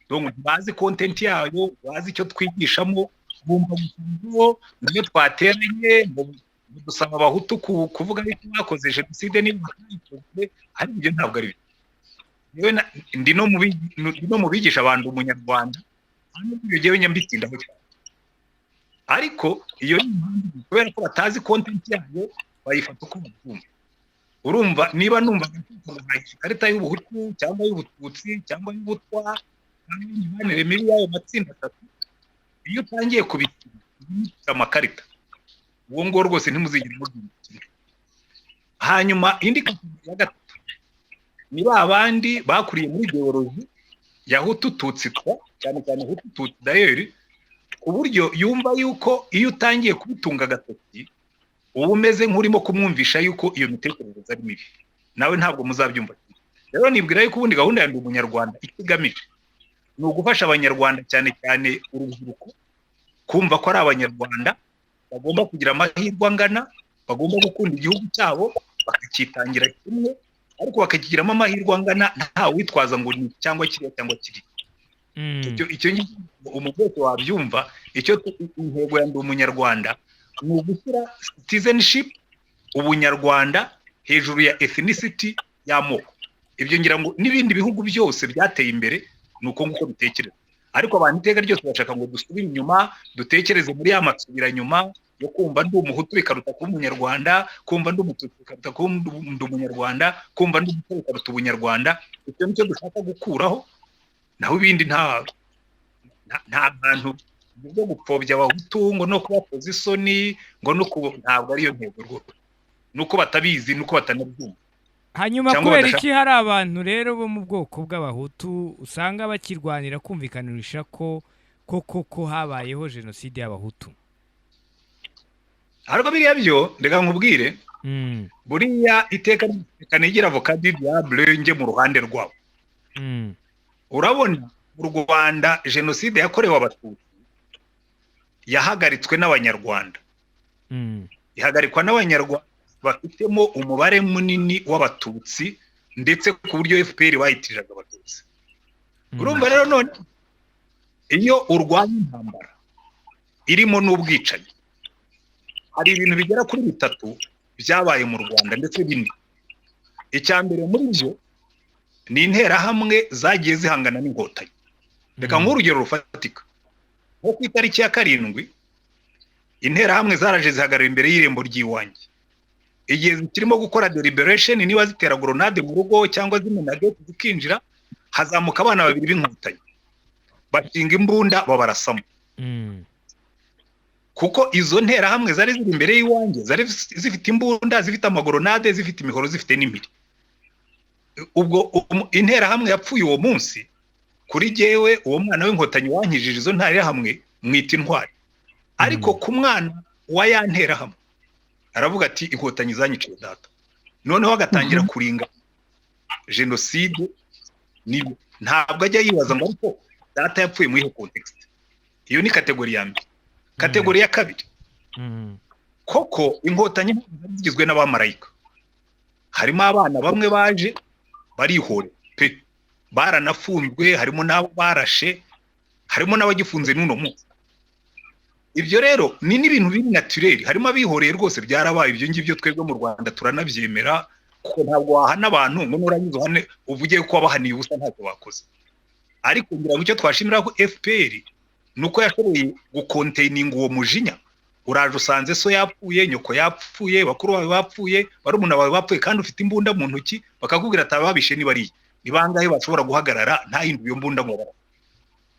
Donc ntibazi content yayo, bazi icyo twigishamo. Bumva gusa ngo niyo twateranye ngo dusaba Abahutu kuvuga yuko bakoze jenoside niba batayikoze, ariko ibyo ntabwo ari byo. Yewe ndi no mu bigisha abantu Umunyarwanda, nta nubwo ibyo jyewe njya mbitindaho cyane. Ariko iyo ni impamvu, kubera ko batazi content yayo, bayifata uko babyumva. Urumva niba numva guhahisha ikarita y'Ubuhutu cyangwa y'Ubututsi cyangwa y'Ubutwa cyangwa y'imibanire mibi y'ayo matsinda atatu, iyo utangiye kubikina amakarita, uwo nguwo rwose ntimuzigere mubyumva kimwe. Hanyuma indi catégorie ya gatatu ni ba bandi bakuriye muri idéologie ya Hutu Tutsi Twa, cyane cyane Hutu Tutsi d'ailleurs, ku buryo yumva yuko iyo utangiye kubitunga agatoki uba umeze nk'urimo kumwumvisha yuko iyo mitekerereze ari mibi. Nawe ntabwo muzabyumva kimwe. Rero nibwira yuko ubundi gahunda ya Ndi Umunyarwanda icyo igamije ni ugufasha Abanyarwanda, cyane cyane urubyiruko, kumva ko ari Abanyarwanda, bagomba kugira amahirwe angana, bagomba gukunda igihugu cyabo, bakacyitangira kimwe, ariko bakakigiramo amahirwe angana, nta witwaza ngo ni cyangwa kiriya cyangwa kiriya. Icyo ngicyo umuntu wese wabyumva. Icyo intego ya Ndi Umunyarwanda ni ugushyira citizenship, ubunyarwanda, hejuru ya ethnicity, y'amoko. Ibyo ngira ngo n'ibindi bihugu byose byateye imbere ni uko nguko bitekereza. Ariko abantu iteka ryose bashaka ngo dusubire inyuma, dutekereze muri ya masubiranyuma yo kumva ndi Umuhutu bikaruta kuba Umunyarwanda, kumva ndi Umututsi bikaruta kuba ndi Umunyarwanda, kumva ndi Umutwa bikaruta ubunyarwanda. Icyo nicyo dushaka gukuraho. Naho ibindi nta hantu byo gupfobya Abahutu ngo no kubakoza isoni ngo no ku, ntabwo ariyo ntego rwose. Nuko batabizi, nuko batanabyumva. Hanyuma Cyangwa kubera badashaka. iki hari abantu rero bo mu bwoko bw'Abahutu usanga bakirwanira kumvikanisha ko koko ko habayeho jenoside y'Abahutu? Ariko biriya byo reka nkubwire, buriya iteka reka nigira avocat du diable, njye mu ruhande rwabo. Urabona mu Rwanda jenoside yakorewe Abatutsi yahagaritswe n'Abanyarwanda, ihagarikwa n'Abanyarwanda bafitemo umubare munini w'Abatutsi, ndetse ku buryo FPR bayitiriraga Abatutsi. Urumva rero none iyo urwanya intambara irimo n'ubwicanyi, hari ibintu bigera kuri bitatu byabaye mu Rwanda, ndetse bine. Icya mbere muri byo ni Interahamwe zagiye zihangana n'Inkotanyi. Reka nk'urugero rufatika, nko ku itariki ya 7, Interahamwe zaraje zihagarara imbere y'irembo ry'iwanjye igihe zikirimo gukora deliberation niba zitera grenade mu rugo cyangwa zimena gate zikinjira. Hazamuka abana babiri b'Inkotanyi, bashinga imbunda, babarasamo, kuko izo Nterahamwe zari ziri imbere y'iwanjye zari zifite imbunda, zifite amagrenade, zifite imihoro, zifite n'impiri. Ubwo Interahamwe yapfuye uwo munsi, kuri jyewe uwo mwana w'Inkotanyi wankijije izo Nterahamwe mwita intwari. Ariko ku mwana wa ya Nterahamwe aravuga ati: "Inkotanyi zanyiciye data." Noneho agatangira kuringa jenoside. Ntabwo ajya yibaza ngo: "Ariko data yapfuye muri iyo context?" Iyo ni catégorie ya mbere. Catégorie ya kabiri, koko Inkotanyi zigizwe n'abamarayika. Harimo abana bamwe baje barihore pe, baranafunzwe, harimo n'abo barashe, harimo n'abagifunze n'uno munsi. Ibyo rero ni n'ibintu biri naturel. Harimo abihoreye rwose, byarabaye. Ibyo ngibyo twebwe mu Rwanda turanabyemera, kuko ntabwo wahana abantu ngo nurangiza uhane uvuge ko wabahaniye ubusa, ntacyo bakoze. Ariko ngira ngo icyo twashimira ko FPR ni uko yashoboye gucontaininga uwo mujinya. Uraje usanze so yapfuye, nyoko yapfuye, bakuru bawe bapfuye, barumuna bawe bapfuye, kandi ufite imbunda mu ntoki, bakakubwira ati: "Ababishe ni bariya." Ni bangahe bashobora guhagarara ntahindure iyo mbunda ngo barapfe?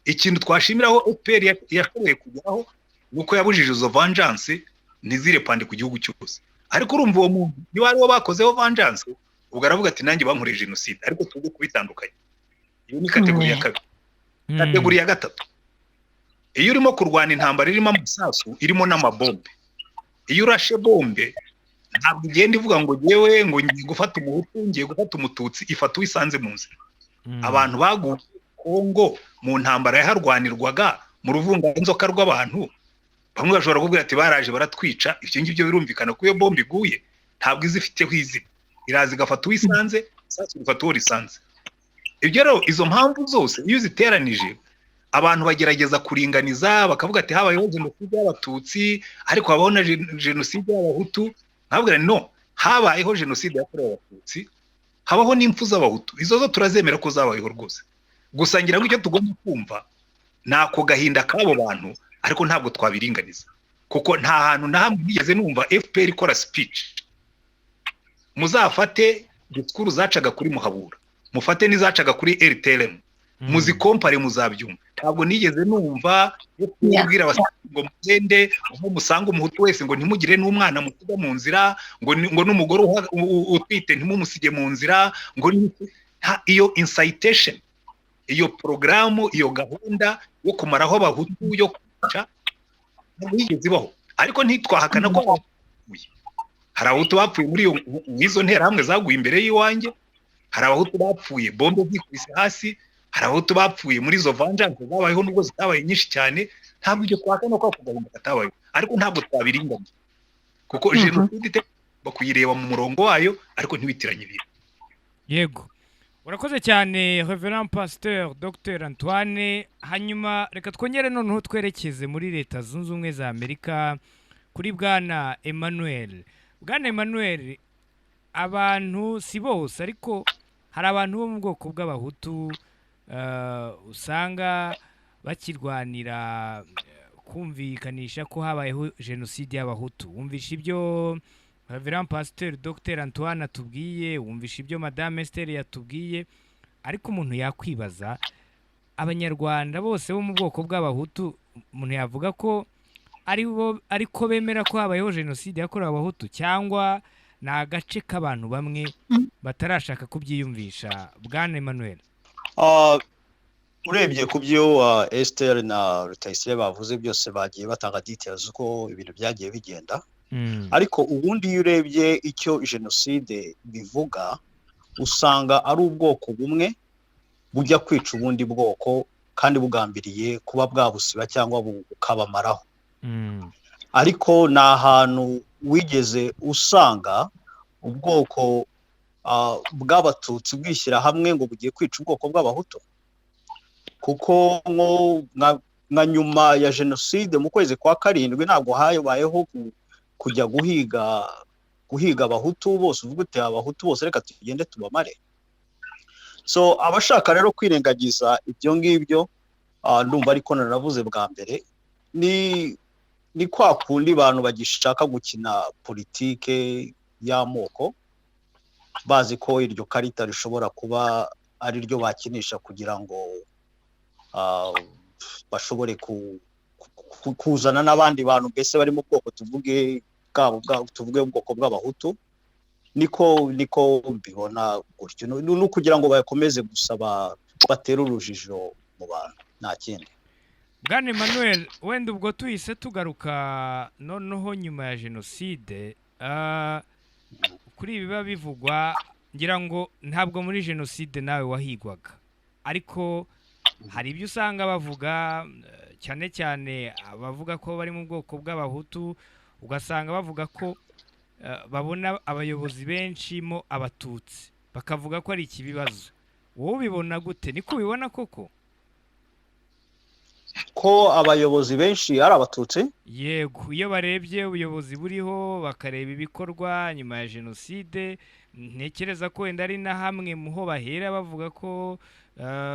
Ikintu twashimiraho FPR yashoboye kugeraho ni uko yabujije izo vengeance ntizirépande ku gihugu cyose. Ariko urumva, uwo muntu niba ari wo bakozeho vengeance, ubwo aravuga ati: "Nanjye bankoreye jenoside." Ariko tuze kubitandukanya. Iyo ni catégorie ya kabiri. Catégorie ya gatatu, iyo urimo kurwana intambara irimo amasasu, irimo n'amabombe, iyo urashe bombe ntabwo igenda ivuga ngo ngewe ngo ngiye gufata Umuhutu, ngiye gufata Umututsi. Ifata uwo isanze mu nzira. Abantu baguye Kongo mu ntambara yaharwanirwaga, mu ruvunganzoka rw'abantu, bamwe bashobora kuvuga ati: "Baraje baratwica." Ibyo ngibyo birumvikana ko iyo bombe iguye ntabwo izi ifiteho izina, iraza igafata uwo isanze, isasu rifata uwo risanze. Ibyo rero, izo mpamvu zose iyo uziteranije, abantu bagerageza kuringaniza, bakavuga ati: "Habayeho jenoside y'Abatutsi, ariko habaho na jenoside y'Abahutu." Nkabwira: "No, habayeho jenoside yakorewe Abatutsi, habaho n'impfu z'Abahutu. Izo zo turazemera ko zabayeho rwose." Gusa ngira ngo icyo tugomba kumva ni ako gahinda k'abo bantu, ariko ntabwo twabiringaniza, kuko nta hantu na hamwe nigeze numva FPR ikora speech. Muzafate disikuru zacaga kuri Muhabura, mufate n'izacaga kuri RTLM, muzicompare, muzabyumva. Ntabwo nigeze numva ubwira ngo mugende aho musanga Umuhutu wese, ngo ntimugire n'umwana musiga mu nzira, ngo n'umugore utwite ntimumusige mu nzira, ngo iyo incitation, iyo porogaramu, iyo gahunda yo kumaraho Abahutu, yo kwica, ntabwo yigeze ibaho. Ariko ntitwahakana ko bapfuye. Hari Abahutu bapfuye muri izo Nterahamwe zaguye imbere y'iwanjye, hari Abahutu bapfuye bombe zikubise hasi, hari Abahutu bapfuye muri izo vengeance zabayeho, nubwo zitabaye nyinshi cyane. Ntabwo ibyo twahakana ko ako gahinda katabayeho, ariko ntabwo twabiringaniza, kuko jenoside bakuyireba mu murongo wayo, ariko ntibitiranye ibintu. Yego, urakoze cyane, Reverend Pasteur Dr Antoine. Hanyuma reka twongere noneho twerekeze muri Leta Zunze Ubumwe za Amerika kuri Bwana Emmanuel. Bwana Emmanuel, abantu si bose, ariko hari abantu bo mu bwoko bw'Abahutu usanga bakirwanira kumvikanisha ko habayeho jenoside y'Abahutu. Wumvisha ibyo Reverend Pasteur Dr Antoine atubwiye, wumvisha ibyo Madame Esther yatubwiye, ariko umuntu yakwibaza: Abanyarwanda bose bo mu bwoko bw'Abahutu, umuntu yavuga ko ari bo ariko bemera ko habayeho jenoside yakorewe Abahutu, cyangwa ni agace k'abantu bamwe batarashaka kubyiyumvisha, Bwana Emmanuel? Urebye ku byo Esther na Rutayisire bavuze byose, bagiye batanga details uko ibintu byagiye bigenda. Ariko ubundi iyo urebye icyo jenoside bivuga, usanga ari ubwoko bumwe bujya kwica ubundi bwoko kandi bugambiriye kuba bwabusiba cyangwa bukabamaraho. Ariko ni ahantu wigeze usanga ubwoko bw'Abatutsi bwishyira hamwe ngo bugiye kwica ubwoko bw'Abahutu? Kuko nka nyuma ya jenoside mu kwezi kwa karindwi, ntabwo habayeho kujya guhiga Abahutu bose, uvuga uti: "Abahutu bose reka tugende tubamare." So abashaka rero kwirengagiza ibyo ngibyo, ndumva ariko nanavuze bwa mbere, ni kwa kundi abantu bagishaka gukina politike y'amoko, bazi ko iryo karita rishobora kuba ari ryo bakinisha kugira ngo bashobore kuzana n'abandi bantu, mbese bari mu bwoko tuvuge bwabo, tuvuge ubwoko bw'Abahutu. Niko mbibona gutyo. Ni ukugira ngo bakomeze gusaba batere urujijo mu bantu, nta kindi. Bwana Emmanuel, wenda ubwo tuhise tugaruka noneho nyuma ya jenoside, kuri ibi biba bivugwa, ngira ngo ntabwo muri jenoside nawe wahigwaga, ariko hari ibyo usanga bavuga, cyane cyane abavuga ko bari mu bwoko bw'Abahutu, ugasanga bavuga ko babona abayobozi benshi mo Abatutsi, bakavuga ko ari ikibibazo. Wowe ubibona gute? Niko ubibona koko? Ko abayobozi benshi ari Abatutsi? Yego, iyo barebye ubuyobozi buriho, bakareba ibikorwa nyuma ya jenoside, ntekereza ko wenda ari na hamwe mu ho bahera bavuga ko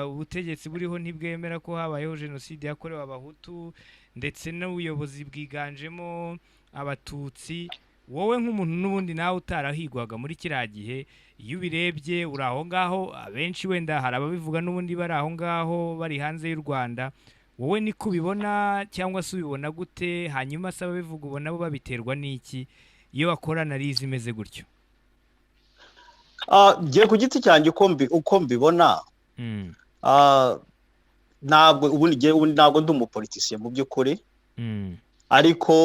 ubutegetsi buriho ntibwemera ko habayeho jenoside yakorewe Abahutu, ndetse n'ubuyobozi bwiganjemo Abatutsi. Wowe nk'umuntu n'ubundi nawe utarahigwaga muri kiriya gihe, iyo ubirebye uri aho ngaho, abenshi wenda hari ababivuga n'ubundi bari aho ngaho, bari hanze y'u Rwanda, wowe niko ubibona cyangwa se ubibona gute? Hanyuma se ababivuga ubona bo babiterwa n'iki iyo bakora analyse imeze gutyo? Njye ku giti cyanjye, uko mbibona, ntabwo ubundi njye ubundi ntabwo ndi umupoliticien mu by'ukuri, ariko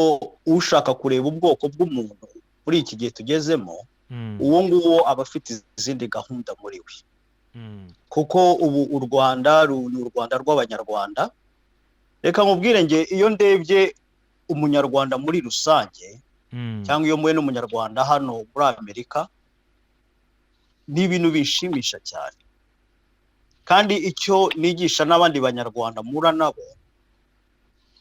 ushaka kureba ubwoko bw'umuntu muri iki gihe tugezemo, uwo nguwo aba afite izindi gahunda muri we, kuko ubu u Rwanda ni u Rwanda rw'Abanyarwanda. Reka nkubwire, nge iyo ndebye Umunyarwanda muri rusange, cyangwa iyo mpuye n'Umunyarwanda hano muri Amerika, ni ibintu bishimisha cyane. Kandi icyo nigisha n'abandi Banyarwanda mpura nabo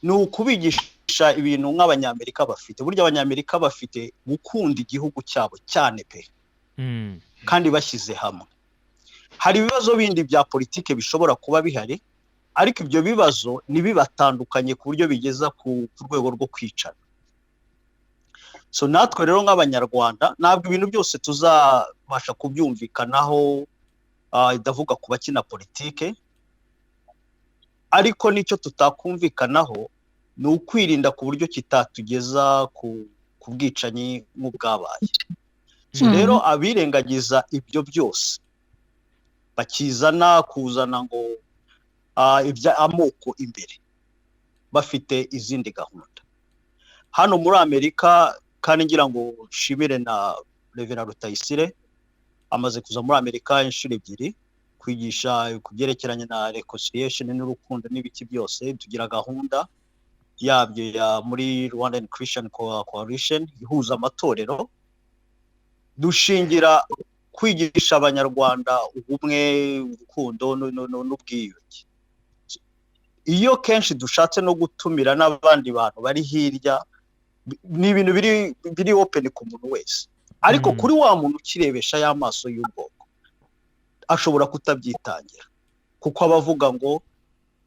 ni ukubigisha ibintu nk'Abanyamerika bafite. Burya Abanyamerika bafite gukunda igihugu cyabo cyane pe, kandi bashyize hamwe. Hari ibibazo bindi bya politike bishobora kuba bihari, ariko ibyo bibazo ntibibatandukanye ku buryo bigeza ku rwego rwo kwicana. So natwe rero nk'Abanyarwanda, ntabwo ibintu byose tuzabasha kubyumvikanaho, ndavuga ku bakina politike, ariko nicyo tutakumvikanaho ni ukwirinda ku buryo kitatugeza ku bwicanyi nk'ubwabaye. So rero abirengagiza ibyo byose bakizana kuzana ngo ibya amoko imbere, bafite izindi gahunda. Hano muri Amerika kandi, ngira ngo nshimire na Reverend Rutayisire, amaze kuza muri Amerika inshuro ebyiri kwigisha ku byerekeranye na reconciliation n'urukundo n'ibiki byose. Tugira gahunda yabyo ya muri Rwandan Christian Coalition ihuza amatorero, dushingira kwigisha Abanyarwanda ubumwe, urukundo n'ubwiyunge. Iyo kenshi dushatse no gutumira n'abandi bantu bari hirya, ni ibintu biri open ku muntu wese, ariko kuri wa muntu ukirebesha y'amaso y'ubwoko ashobora kutabyitangira, kuko aba avuga ngo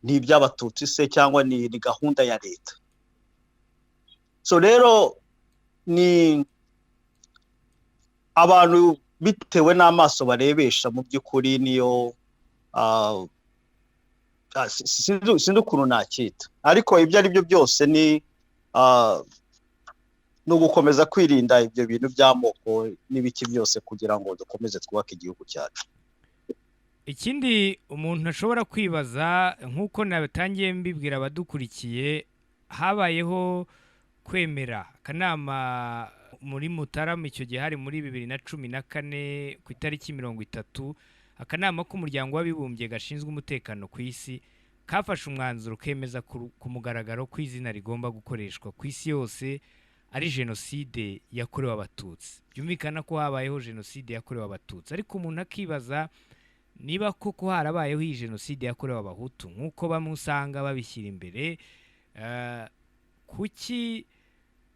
ni iby'Abatutsi se, cyangwa ni gahunda ya leta. So rero ni abantu bitewe n'amaso barebesha mu by'ukuri, niyo sinzi ukuntu nacyita, ariko ibyo ari byo byose ni ugukomeza kwirinda ibyo bintu by'amoko n'ibiki byose kugira ngo dukomeze twubake igihugu cyacu. Ikindi umuntu ashobora kwibaza, nk'uko natangiye mbibwira abadukurikiye, habayeho kwemera akanama muri Mutarama, icyo gihe hari muri 2014 ku itariki 30, akanama k'Umuryango w'Abibumbye gashinzwe umutekano ku isi kafashe umwanzuro kemeza ku mugaragaro ko izina rigomba gukoreshwa ku isi yose ari jenoside yakorewe Abatutsi. Byumvikana ko habayeho jenoside yakorewe Abatutsi, ariko umuntu akibaza niba koko harabayeho iyi jenoside yakorewe Abahutu nk'uko bamwe usanga babishyira imbere. Kuki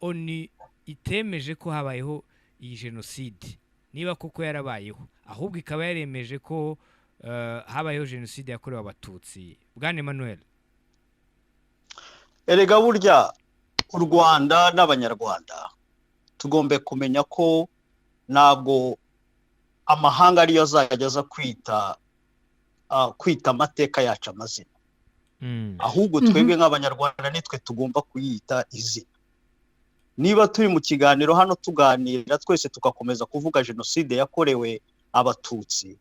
ONU itemeje ko habayeho iyi jenoside niba koko yarabayeho, ahubwo ikaba yaremeje ko habayeho jenoside yakorewe Abatutsi, bwana Emmanuel? Erega burya u Rwanda n'Abanyarwanda tugomba kumenya ko ntabwo amahanga ariyo azajya aza kwita amateka yacu amazina, ahubwo twebwe nk'Abanyarwanda nitwe tugomba kuyita izina. Niba turi mu kiganiro hano tuganira twese tugakomeza kuvuga jenoside yakorewe Abatutsi,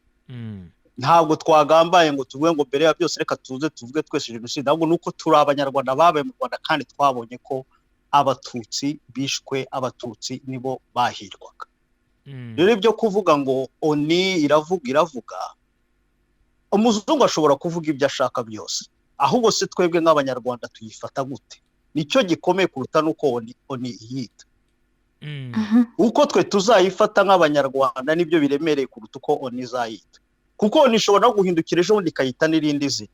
ntabwo twagambaye ngo tuvuge ngo mbere ya byose reka tuze tuvuge twese jenoside, ahubwo ni uko turi Abanyarwanda babaye mu Rwanda kandi twabonye ko Abatutsi bishwe, Abatutsi nibo bahirwaga. Rero ibyo kuvuga ngo ONU iravuga, umuzungu ashobora kuvuga ibyo ashaka byose, ahubwo se twebwe nk'Abanyarwanda tuyifata gute? Nicyo gikomeye kuruta n'uko ONU iyita. Uko twe tuzayifata nk'Abanyarwanda nibyo biremereye kuruta uko ONU izayita, kuko ONU ishobora no guhindukira ejo bundi ikayita n'irindi zina.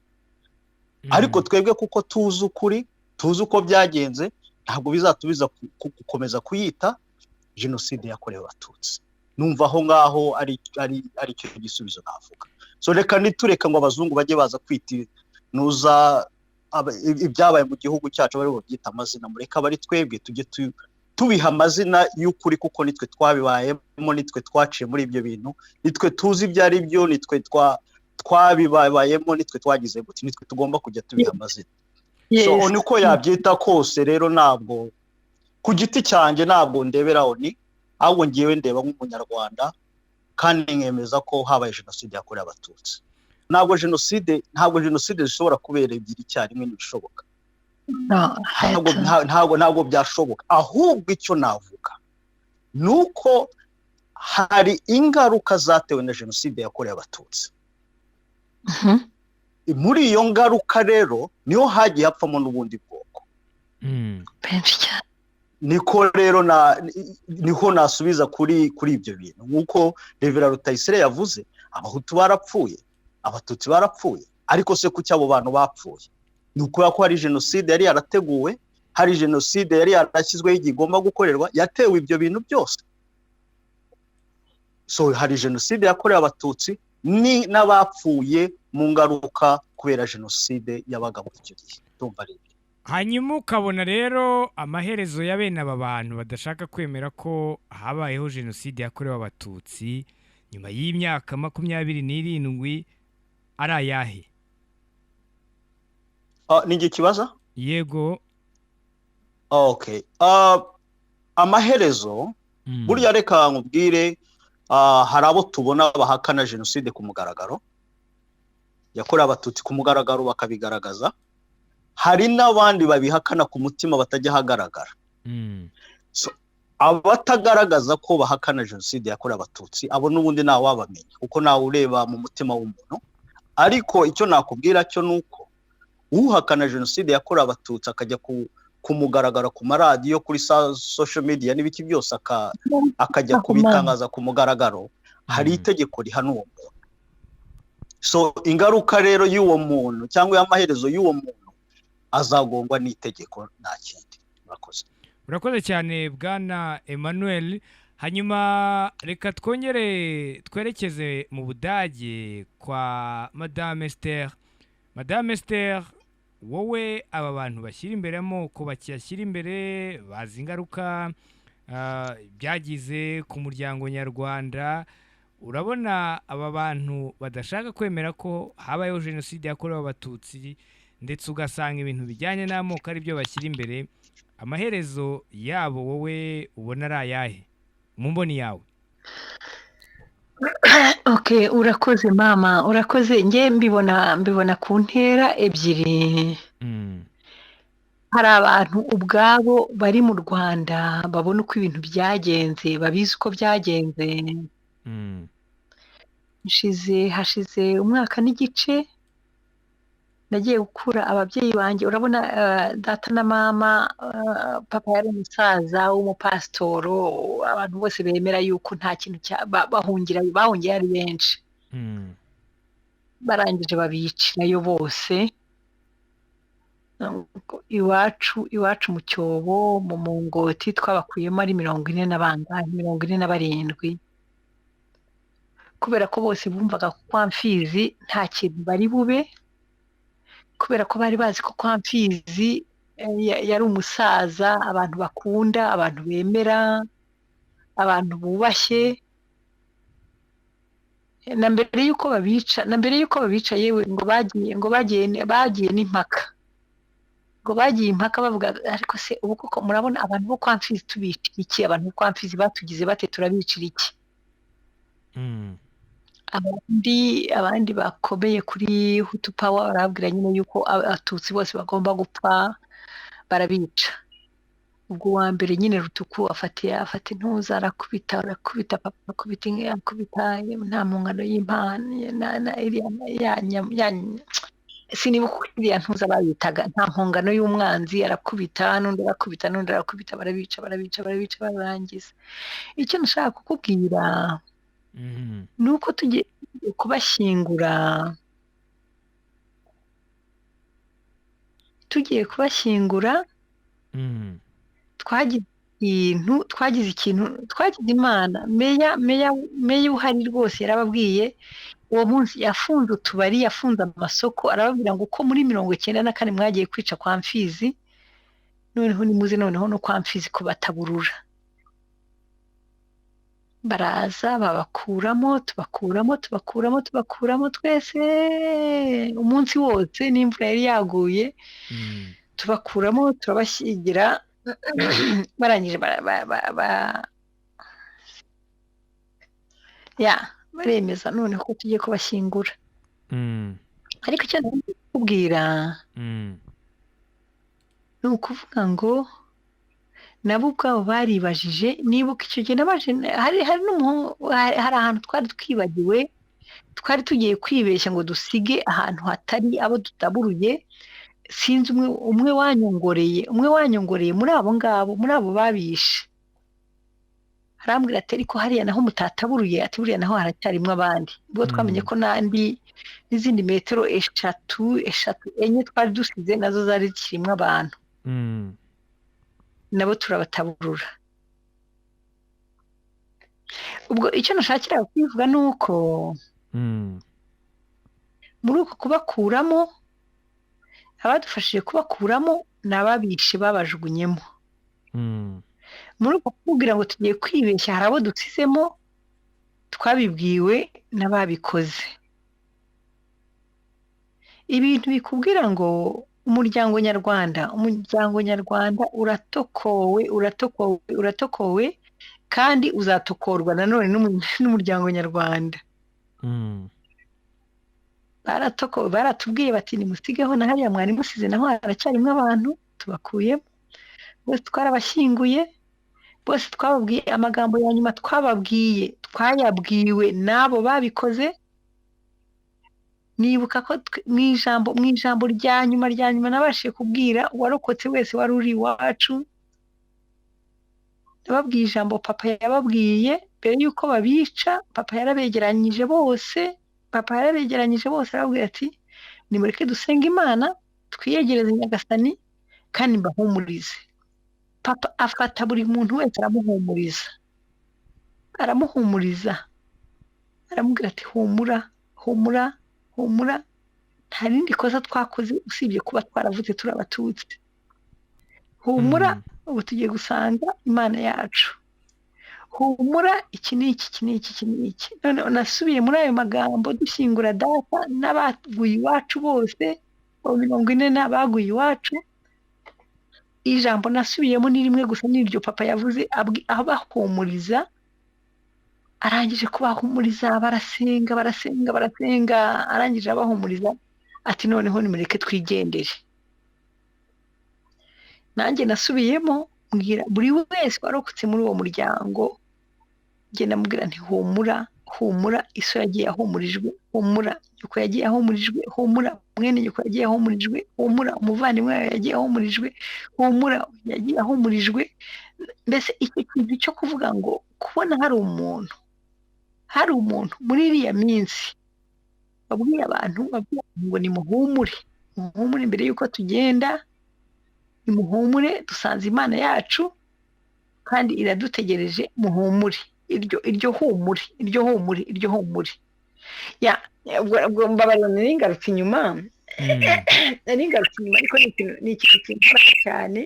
Ariko twebwe kuko tuzi ukuri, tuzi uko byagenze, ntabwo bizatubiza gukomeza kuyita jenoside yakorewe Abatutsi. Numva aho ngaho ari cyo gisubizo navuga. So reka nitureka ngo abazungu bajye baza kwita nuza ibyabaye mu gihugu cyacu bari babyita amazina, mureka abari twebwe tujye tubiha amazina y'ukuri, kuko nitwe twabibayemo, nitwe twaciye muri ibyo bintu, nitwe tuzi ibyo ari byo, nitwe twabibayemo, nitwe twagize gute, nitwe tugomba kujya tubiha amazina. So niko yabyita kose rero, ntabwo ku giti cyanjye ntabwo ndebera ONU, ahubwo ngewe ndeba nk'Umunyarwanda kandi nkemeza ko habaye jenoside yakorewe Abatutsi. Ntabwo jenoside zishobora kubera ebyiri icyarimwe, ntibishoboka. Ntabwo byashoboka. Ahubwo icyo navuga ni uko hari ingaruka zatewe na jenoside yakorewe Abatutsi. Muri iyo ngaruka rero niho hagiye hapfamo n'ubundi bwoko. Benshi cyane. Niko rero niho nasubiza kuri ibyo bintu. Nk'uko Reverend Rutayisire yavuze, Abahutu barapfuye, Abatutsi barapfuye, ariko se kuki abo bantu bapfuye? Ni ukubera ko hari jenoside yari yarateguwe, hari jenoside yari yarashyizweho igihe igomba gukorerwa, yatewe ibyo bintu byose. So hari jenoside yakorewe Abatutsi ni n'abapfuye mu ngaruka kubera jenoside yabaga muri icyo gihe. Ndumva ari ibyo. Hanyuma ukabona rero amaherezo ya bene aba bantu badashaka kwemera ko habayeho jenoside yakorewe Abatutsi nyuma y'imyaka 27 ari ayahe? Ni igihe kibaza? Yego. Okay, amaherezo, burya reka nkubwire, hari abo tubona bahakana jenoside ku mugaragaro yakorewe Abatutsi, ku mugaragaro bakabigaragaza, hari n'abandi babihakana ku mutima batajya ahagaragara. Abatagaragaza ko bahakana jenoside yakorewe Abatutsi, abo n'ubundi ntawabamenya kuko ntawe ureba mu mutima w'umuntu. Ariko icyo nakubwira cyo ni uko uhakana jenoside yakorewe Abatutsi akajya ku mugaragaro ku maradiyo, kuri social media n'ibiki byose, akajya kubitangaza ku mugaragaro, hari itegeko rihana uwo muntu. So ingaruka rero y'uwo muntu cyangwa y'amaherezo y'uwo muntu, azagongwa n'itegeko, nta kindi. Murakoze. Urakoze cyane, bwana Emmanuel. Hanyuma reka twongere twerekeze mu Budage kwa Madame Esther. Madame Esther, wowe aba bantu bashyira imbere amoko, bakiyashyira imbere, bazi ingaruka byagize ku muryango nyarwanda, urabona aba bantu badashaka kwemera ko habayeho jenoside yakorewe Abatutsi, ndetse ugasanga ibintu bijyanye n'amoko ari byo bashyira imbere, amaherezo yabo wowe ubona ari ayahe mu mboni yawe? Okay, urakoze mama, urakoze. Njye mbibona ku ntera ebyiri. Hari abantu ubwabo bari mu Rwanda babona uko ibintu byagenze, babizi uko byagenze. Hashize umwaka n'igice nagiye gukura ababyeyi banjye. Urabona, data na mama, papa yari umusaza w'umupasitoro, abantu bose bemera yuko nta kintu bahungira, bahungiye ari benshi. Barangije babicirayo bose iwacu mu cyobo, mu mungoti. Twabakuyemo ari 40 na bangahe, 47, kubera ko bose bumvaga ko kwa Mfizi nta kintu bari bube, kubera ko bari bazi ko kwa Mfizi yari umusaza abantu bakunda, abantu bemera, abantu bubashye. Na mbere y'uko babica, yewe, ngo bagiye n'impaka. Ngo bagiye impaka bavuga, ariko se ubu koko murabona abantu bo kwa Mfizi tubicira iki? Abantu bo kwa Mfizi batugize bate, turabicira iki? Abandi bakomeye kuri Hutu Power barababwira nyine yuko Abatutsi bose bagomba gupfa, barabica. Ubwo uwa mbere nyine Rutuku afata intuza, arakubita, arakubita papa, akubita inka, akubita nta mpungano y'impano sinibuka uko iriya ntuza bayitaga, nta mpungano y'umwanzi, arakubita n'undi arakubita n'undi arakubita, barabica, barabica, barabica, bararangiza. Icyo nashaka kukubwira ni uko tugiye kubashyingura, tugiye kubashyingura, twagize ikintu, twagize Imana. Meya uhari rwose yarababwiye uwo munsi, yafunze utubari, yafunze amasoko, arababwira ngo uko muri 94 mwagiye kwica kwa Mfizi, noneho nimuze noneho no kwa Mfizi kubataburura. Baraza babakuramo, tubakuramo, tubakuramo, tubakuramo twese umunsi wose, n'imvura yari yaguye, tubakuramo turabashyingira. Barangije baremeza noneho ko tugiye kubashyingura. Ariko icyo ndikubwira ni ukuvuga ngo nabo ubwabo baribajije. Nibuka icyo gihe nabaje, hari hari ahantu twari twibagiwe, twari tugiye kwibeshya ngo dusige ahantu hatari abo tutaburuye. Sinzi umwe wanyongoreye muri abo ngabo, muri abo babishe, arambwira ati ariko hariya naho mutataburuye, ati buriya naho haracyarimo abandi. Ubwo twamenye ko n'andi n'izindi metero 3, 4 twari dusize nazo zari zikirimo abantu, nabo turabataburura. Ubwo icyo nashakira kwivuga ni uko muri uko kubakuramo, abadufashije kubakuramo ni ababishe babajugunyemo. Muri uko kubwira ngo tugiye kwibeshya hari abo dusizemo, twabibwiwe n'ababikoze. Ibintu bikubwira ngo umuryango nyarwanda uratokowe, uratokowe, uratokowe, kandi uzatokorwa nanone n'umuryango nyarwanda. Baratokowe, baratubwiye bati nimusigeho na hariya mwari musize naho haracyarimo abantu, tubakuyemo bose, twarabashyinguye bose, twababwiye amagambo ya nyuma twababwiye, twayabwiwe n'abo babikoze. Nibuka ko mu ijambo rya nyuma nabashije kubwira uwarokotse wese wari uri iwacu, nababwiye ijambo papa yababwiye mbere y'uko babica. Papa yarabegeranyije bose, arababwira ati nimureke dusenge Imana, twiyegereze Nyagasani kandi mbahumurize. Papa afata buri muntu wese aramuhumuriza, aramubwira ati humura, humura, humura, nta rindi kosa twakoze usibye kuba twaravutse turi Abatutsi. Humura, ubu tugiye gusanga Imana yacu. Humura, iki n'iki, iki n'iki, iki n'iki. None nasubiye muri ayo magambo dushyingura data n'abaguye iwacu bose, 40 n'abaguye iwacu. Ijambo nasubiyemo ni rimwe gusa, n'iryo papa yavuze abahumuriza. Arangije kubahumuriza, barasenga, barasenga, barasenga, arangije abahumuriza ati noneho nimureke twigendere. Nanjye nasubiyemo mbwira buri wese warokotse muri uwo muryango, njye namubwira nti humura, humura, iso yagiye ahumurijwe, humura, nyoko yagiye ahumurijwe, humura, mwene nyoko yagiye ahumurijwe, humura, umuvandimwe wawe yagiye ahumurijwe, humura, yagiye ahumurijwe. Mbese icyo kintu cyo kuvuga ngo kubona hari umuntu muri iriya minsi babwiye abantu ngo nimuhumure, muhumure mbere y'uko tugenda, nimuhumure, dusanze Imana yacu kandi iradutegereje, muhumure, iryo humure, iryo humure, iryo humure. Ya mbabarira, nari ngarutse inyuma, ariko ni ikintu kinkoraho cyane,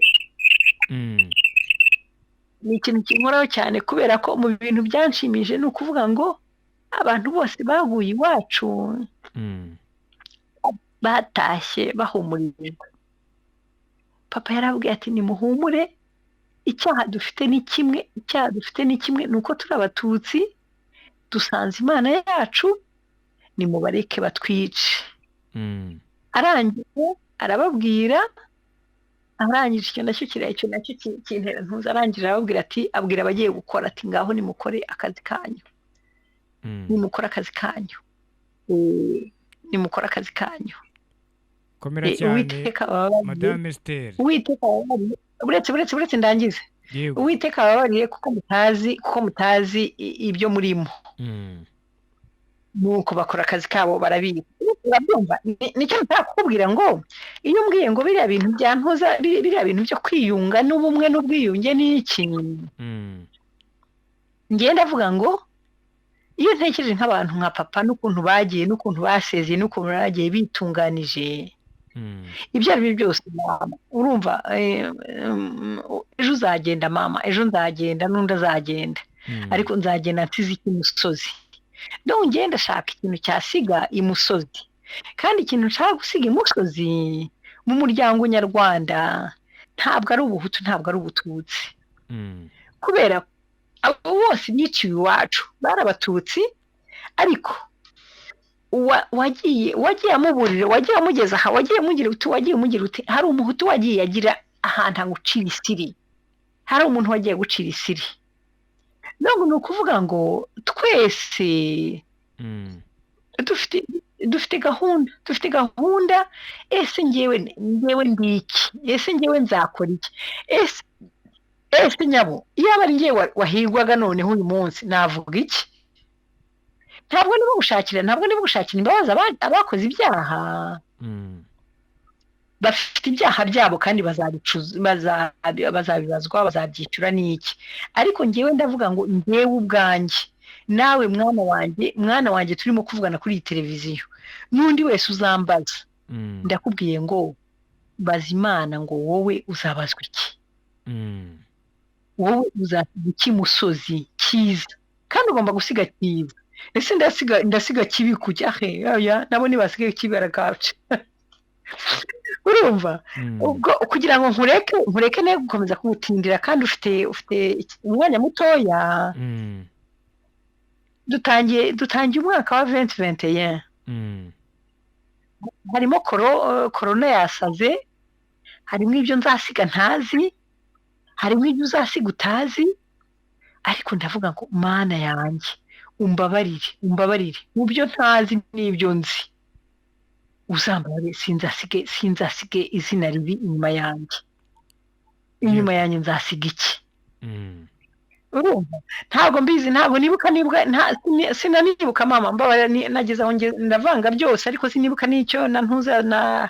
ni ikintu kinkoraho cyane, kubera ko mu bintu byanshimije ni ukuvuga ngo abantu bose baguye iwacu batashye bahumurijwe. Papa yarabwiye ati nimuhumure, icyaha dufite ni kimwe, icyaha dufite ni kimwe, ni uko turi Abatutsi, dusanze Imana yacu, nimubareke batwice. Arangije arababwira, arangije icyo nacyo kiriya, icyo nacyo kintera ntuza. Arangije arababwira ati, abwira abagiye gukora ati ngaho nimukore akazi kanyu, nimukore akazi kanyu, nimukore akazi kanyu. Komera cyane. Uwiteka ababarire. Madame Esther. Uwiteka ababarire. Uretse, uretse, uretse ndangize. Yego. Uwiteka ababarire kuko mutazi ibyo murimo. Nuko bakora akazi kabo, barabizi, urabyumva? Nicyo nshaka kukubwira, ngo iyo umbwiye ngo biriya bintu bya ntuza, biriya bintu byo kwiyunga n'ubumwe n'ubwiyunge n'iki, ngenda ndavuga ngo iyo ntekereje nk'abantu nka papa n'ukuntu bagiye, n'ukuntu basezeye, n'ukuntu bagiye bitunganije, ibyo ari byo byose, mama, urumva, ejo uzagenda mama, ejo nzagenda, n'undi azagenda, ariko nzagenda nsize iki imusozi? Donc ngenda ndashaka ikintu cyasiga imusozi, kandi ikintu nshaka gusiga imusozi mu muryango nyarwanda ntabwo ari Ubuhutu, ntabwo ari Ubututsi, kubera abo bose biciwe iwacu bari Abatutsi, ariko wagiye amuburira, wagiye amugeza aha, wagiye amugira uti, wagiye umugira uti, hari Umuhutu wagiye agira ahantu agucira isiri, hari umuntu wagiye gucira isiri. None ni ukuvuga ngo twese dufite gahunda, dufite gahunda. Ese ngewe ndi iki? Ese ngewe nzakora iki? Ese nyabo iyaba ari ngewe wahigwaga noneho uyu munsi, navuga iki? Ntabwo ndimo gushakira imbabazi abakoze ibyaha. Bafite ibyaha byabo kandi bazabibazwa, bazabyishyura n'iki. Ariko ngewe ndavuga ngo ngewe ubwanjye, nawe mwana wanjye, mwana wanjye turimo kuvugana kuri iyi televiziyo, n'undi wese uzambaza, ndakubwiye ngo baza Imana ngo wowe uzabazwa iki? Wowe uzasiga iki musozi cyiza? Kandi ugomba gusiga cyiza. Ese ndasiga kibi kujya he? Oya, nabo ntibasigaye kibi, barakaca, urumva? Ubwo kugira ngo nkureke ne gukomeza kuwutindira, kandi ufite umwanya mutoya, dutangiye umwaka wa 2021, harimo korona yasaze, harimo ibyo nzasiga ntazi, harimo ibyo uzasiga utazi, ariko ndavuga ngo Mana yanjye, umbabarire, umbabarire mu byo ntazi n'ibyo nzi, uzambabarire, sinzasige izina ribi inyuma yanjye. Inyuma yanjye nzasiga iki? Urumva, ntabwo mbizi, ntabwo nibuka, nibuka sinanibuka mama, mbabarira, nageze aho ndavanga byose, ariko sinibuka n'icyo na ntuza na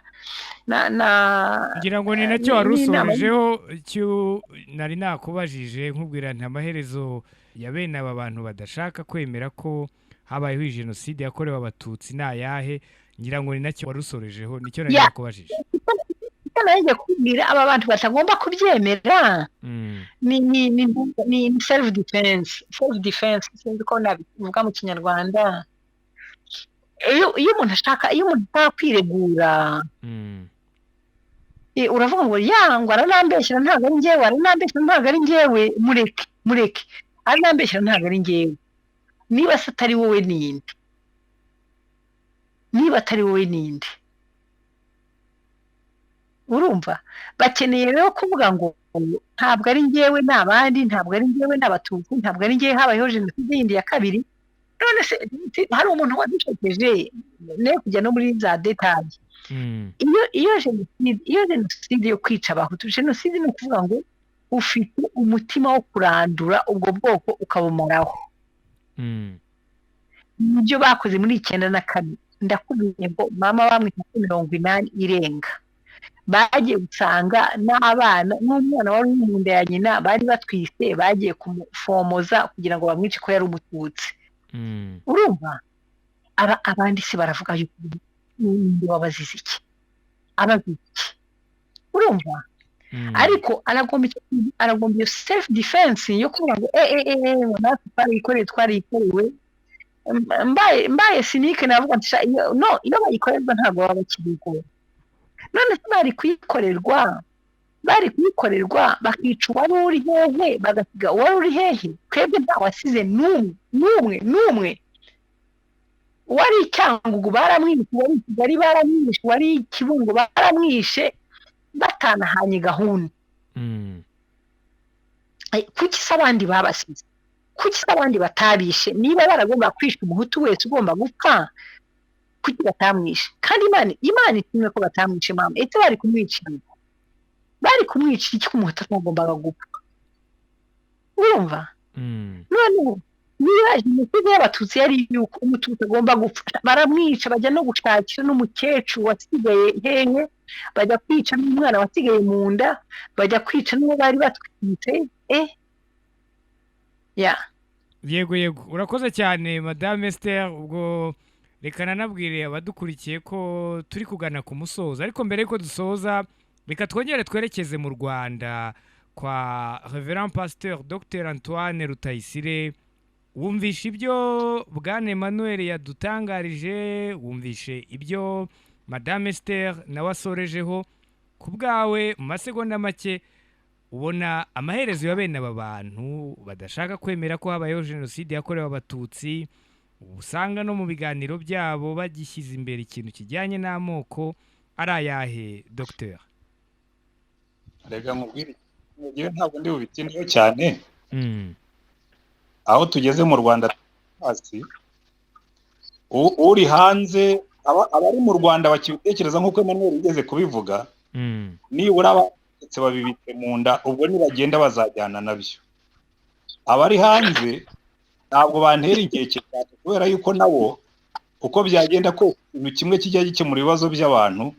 Ngira ngo ni nacyo wari n'inama. Usorejeho cyo nari nakubajije, nkubwira nti amaherezo ya bene aba bantu badashaka kwemera ko habayeho iyi jenoside yakorewe Abatutsi ni ayahe? Ngira ngo ni nacyo wari usorejeho, nicyo nari nakubajije. Icyo nari ngiye kukubwira, aba bantu batagomba kubyemera, ni self defense, self defense, sinzi ko nabivuga mu Kinyarwanda. Iyo umuntu ashaka kwiregura, uravuga ngo ya ngo aranambeshyira, ntabwo ari njyewe, aranambeshyira, ntabwo ari njyewe, mureke, mureke, aranambeshyira, ntabwo ari njyewe. Niba se atari wowe, ninde? Niba atari wowe, ninde? Urumva, bakeneye rero kuvuga ngo ntabwo ari njyewe, ni abandi, ntabwo ari njyewe, ni Abatutsi, ntabwo ari njyewe, habayeho jenoside yindi ya kabiri. None se hari umuntu wadushekeje, ne kujya no muri za détails, iyo jenoside yo kwica Abahutu, jenoside ni ukuvuga ngo ufite umutima wo kurandura ubwo bwoko ukabumaraho. Nibyo bakoze muri 94. Ndakubwiye ngo mama bamwita kuri 80 irenga, bagiye gusanga n'abana, n'umwana wari uri mu nda ya nyina bari batwise, bagiye kumufomoza kugira ngo bamwice ko yari Umututsi. Urumva, aba abandi se baravuga yuko ninde wabazize iki? Abazize iki? Urumva? Ariko aragomba iyo self defense yo kuvuga ngo natwe twariyikoreye, twariyikorewe. Mbaye cynique navuga nti sha, no iyo bayikorerwa ntabwo baba bakiriho. None se bari kuyikorerwa? Bari kuyikorerwa bakica uwari uri hehe, bagasiga uwari uri hehe. Twebwe nta wasize n'umwe n'umwe n'umwe. Uwari i Cyangugu baramwishe, uwari i Kigali baramwishe, uwari i Kibungo baramwishe, batanahanye gahunda. Kuki se abandi babasize? Kuki se abandi batabishe? Niba baragomba kwisha umuhutu wese ugomba gupfa, kuki batamwishe? Kandi Imana ishimwe ko batamwishe. Mama, ese bari kumwicira? Bari kumwicira iki ko umuhutu atagombaga gupfa? Urumva? Noneho niba jenoside y'abatutsi yari yuko umututsi agomba gupfa, baramwica, bajya no gushakira n'umukecuru wasigaye hehe, bajya kwica n'umwana wasigaye mu nda, bajya kwica n'uwo bari batwite. Ya. Yego yego, urakoze cyane Madame Esther. Ubwo reka nanabwire abadukurikiye ko turi kugana ku musozo, ariko mbere yuko dusoza reka twongere twerekeze mu Rwanda kwa Reverend Pasteur Dr Antoine Rutayisire. Wumvishe ibyo Bwana Emmanuel yadutangarije, wumvishe ibyo Madame Esther nawe asorejeho. Ku bwawe, mu masegonda make, ubona amaherezo ya bene aba bantu badashaka kwemera ko habayeho jenoside yakorewe abatutsi, usanga no mu biganiro byabo bagishyize imbere ikintu kijyanye n'amoko, ari ayahe, Dr? Reka nkubwire, ngewe ntabwo ndi bubitindeho cyane. Aho tugeze mu Rwanda hasi, uri hanze, abari mu Rwanda bakibitekereza nk'uko Emmanuel yigeze kubivuga, nibura abanditse babibitse mu nda, ubwo nibagenda bazajyana nabyo. Abari hanze ntabwo bantera inkeke cyane, kubera yuko nabo uko byagenda kose ikintu kimwe kijya gikemura ibibazo by'abantu,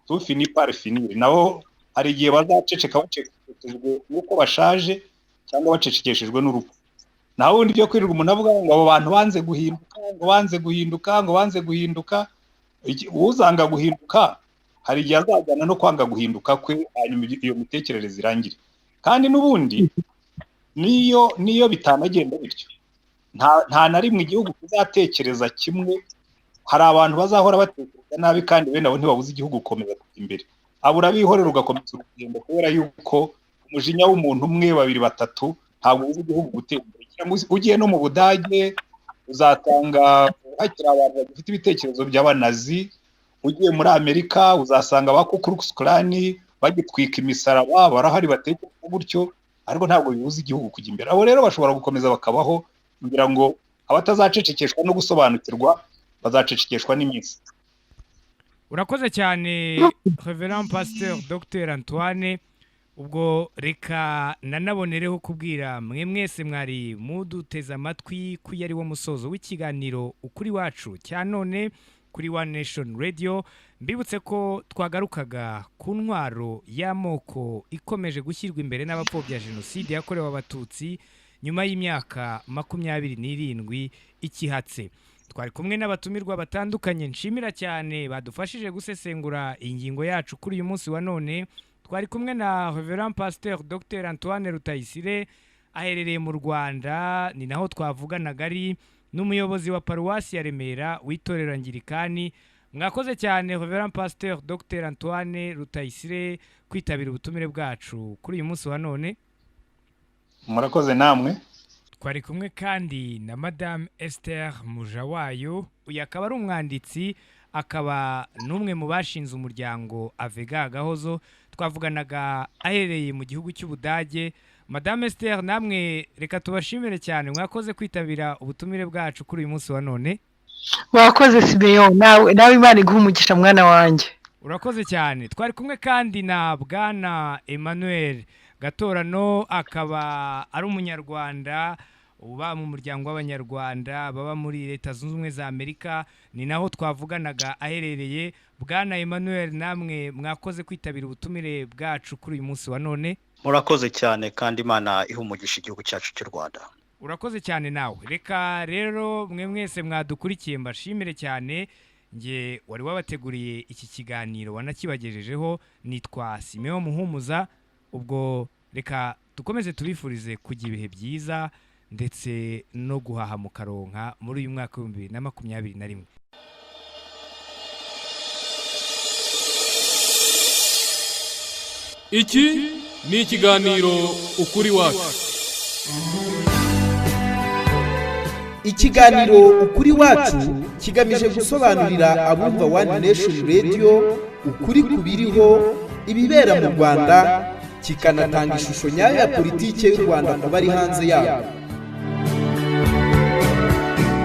tout finit par finir. Nabo hari igihe bazaceceka bacecekeshejwe n'uko bashaje cyangwa bacecekeshejwe n'urupfu. Naho ubundi byo kwirirwa umuntu avuga ngo abo bantu banze guhinduka, ngo banze guhinduka, ngo banze guhinduka, uzanga guhinduka hari igihe azajyana no kwanga guhinduka kwe, hanyuma iyo mitekerereze irangire. Kandi n'ubundi niyo bitanagenda bityo, nta na rimwe igihugu kizatekereza kimwe. Hari abantu bazahora batekereza nabi, kandi bene abo ntibabuze igihugu gukomeza kujya imbere. Abo urabihorera ugakomeza urugendo, kubera yuko umujinya w'umuntu umwe, babiri, batatu ntabwo ubuza igihugu gutera imbere. Cyangwa ugiye no mu Budage uzasanga hakiri abantu bagifite ibitekerezo by'abanazi, ugiye muri Amerika uzasanga ba Ku Klux Klan bagitwika imisaraba, barahari batekereza gutyo, ariko ntabwo bibuza igihugu kujya imbere. Abo rero bashobora gukomeza bakabaho, kugira ngo abatazacecekeshwa no gusobanukirwa bazacecekeshwa n'iminsi. Urakoze cyane, Reverend Pasteur Dr Antoine. Ubwo reka nanabonereho kubwira mwe mwese mwari muduteze amatwi ko iyo ari wo musozo w'ikiganiro Ukuri Wacu cya none kuri One Nation Radio. Mbibutse ko twagarukaga ku ntwaro y'amoko ikomeje gushyirwa imbere n'abapfobya jenoside yakorewe abatutsi nyuma y'imyaka 27 ikihatse. Twari kumwe n'abatumirwa batandukanye nshimira cyane badufashije gusesengura ingingo yacu kuri uyu munsi wa none. Twari kumwe na Reverend Pasteur Dr Antoine Rutayisire, aherereye mu Rwanda, ni naho twavuganaga, ari n'umuyobozi wa paruwasi ya Remera w'itorero Angirikani. Mwakoze cyane, Reverend Pasteur Dr Antoine Rutayisire, kwitabira ubutumire bwacu kuri uyu munsi wa none. Murakoze namwe. Twari kumwe kandi na Madame Esther Mujawayo, uyu akaba ari umwanditsi, akaba n'umwe mu bashinze umuryango Avega Gahozo. Twavuganaga aherereye mu gihugu cy'Ubudage. Madame Esther, namwe reka tubashimire cyane, mwakoze kwitabira ubutumire bwacu kuri uyu munsi wa none. Wakoze Simeon, nawe Imana iguhe umugisha mwana wanjye. Urakoze cyane. Twari kumwe kandi na Bwana Emmanuel Gatorano, akaba ari umunyarwanda uba mu muryango w'abanyarwanda baba muri Leta Zunze Ubumwe za Amerika, ni naho twavuganaga aherereye. Bwana Emmanuel, namwe mwakoze kwitabira ubutumire bwacu kuri uyu munsi wa none. Murakoze cyane, kandi Imana iha umugisha igihugu cyacu cy'u Rwanda. Urakoze cyane nawe. Reka rero mwe mwese mwadukurikiye mbashimire cyane. Nge wari wabateguriye iki kiganiro wanakibagejejeho nitwa Simeon Muhumuza. Ubwo reka dukomeze tubifurize kugira ibihe byiza ndetse no guhaha mu karonka muri uyu mwaka w'ibihumbi bibiri na makumyabiri na rimwe. Iki ni ikiganiro Ukuri Wacu. Ikiganiro Ukuri Wacu kigamije gusobanurira abumva One Nation Radio ukuri ku biriho, ibibera mu Rwanda, kikanatanga ishusho nyayo ya politiki y'u Rwanda ku bari hanze yarwo.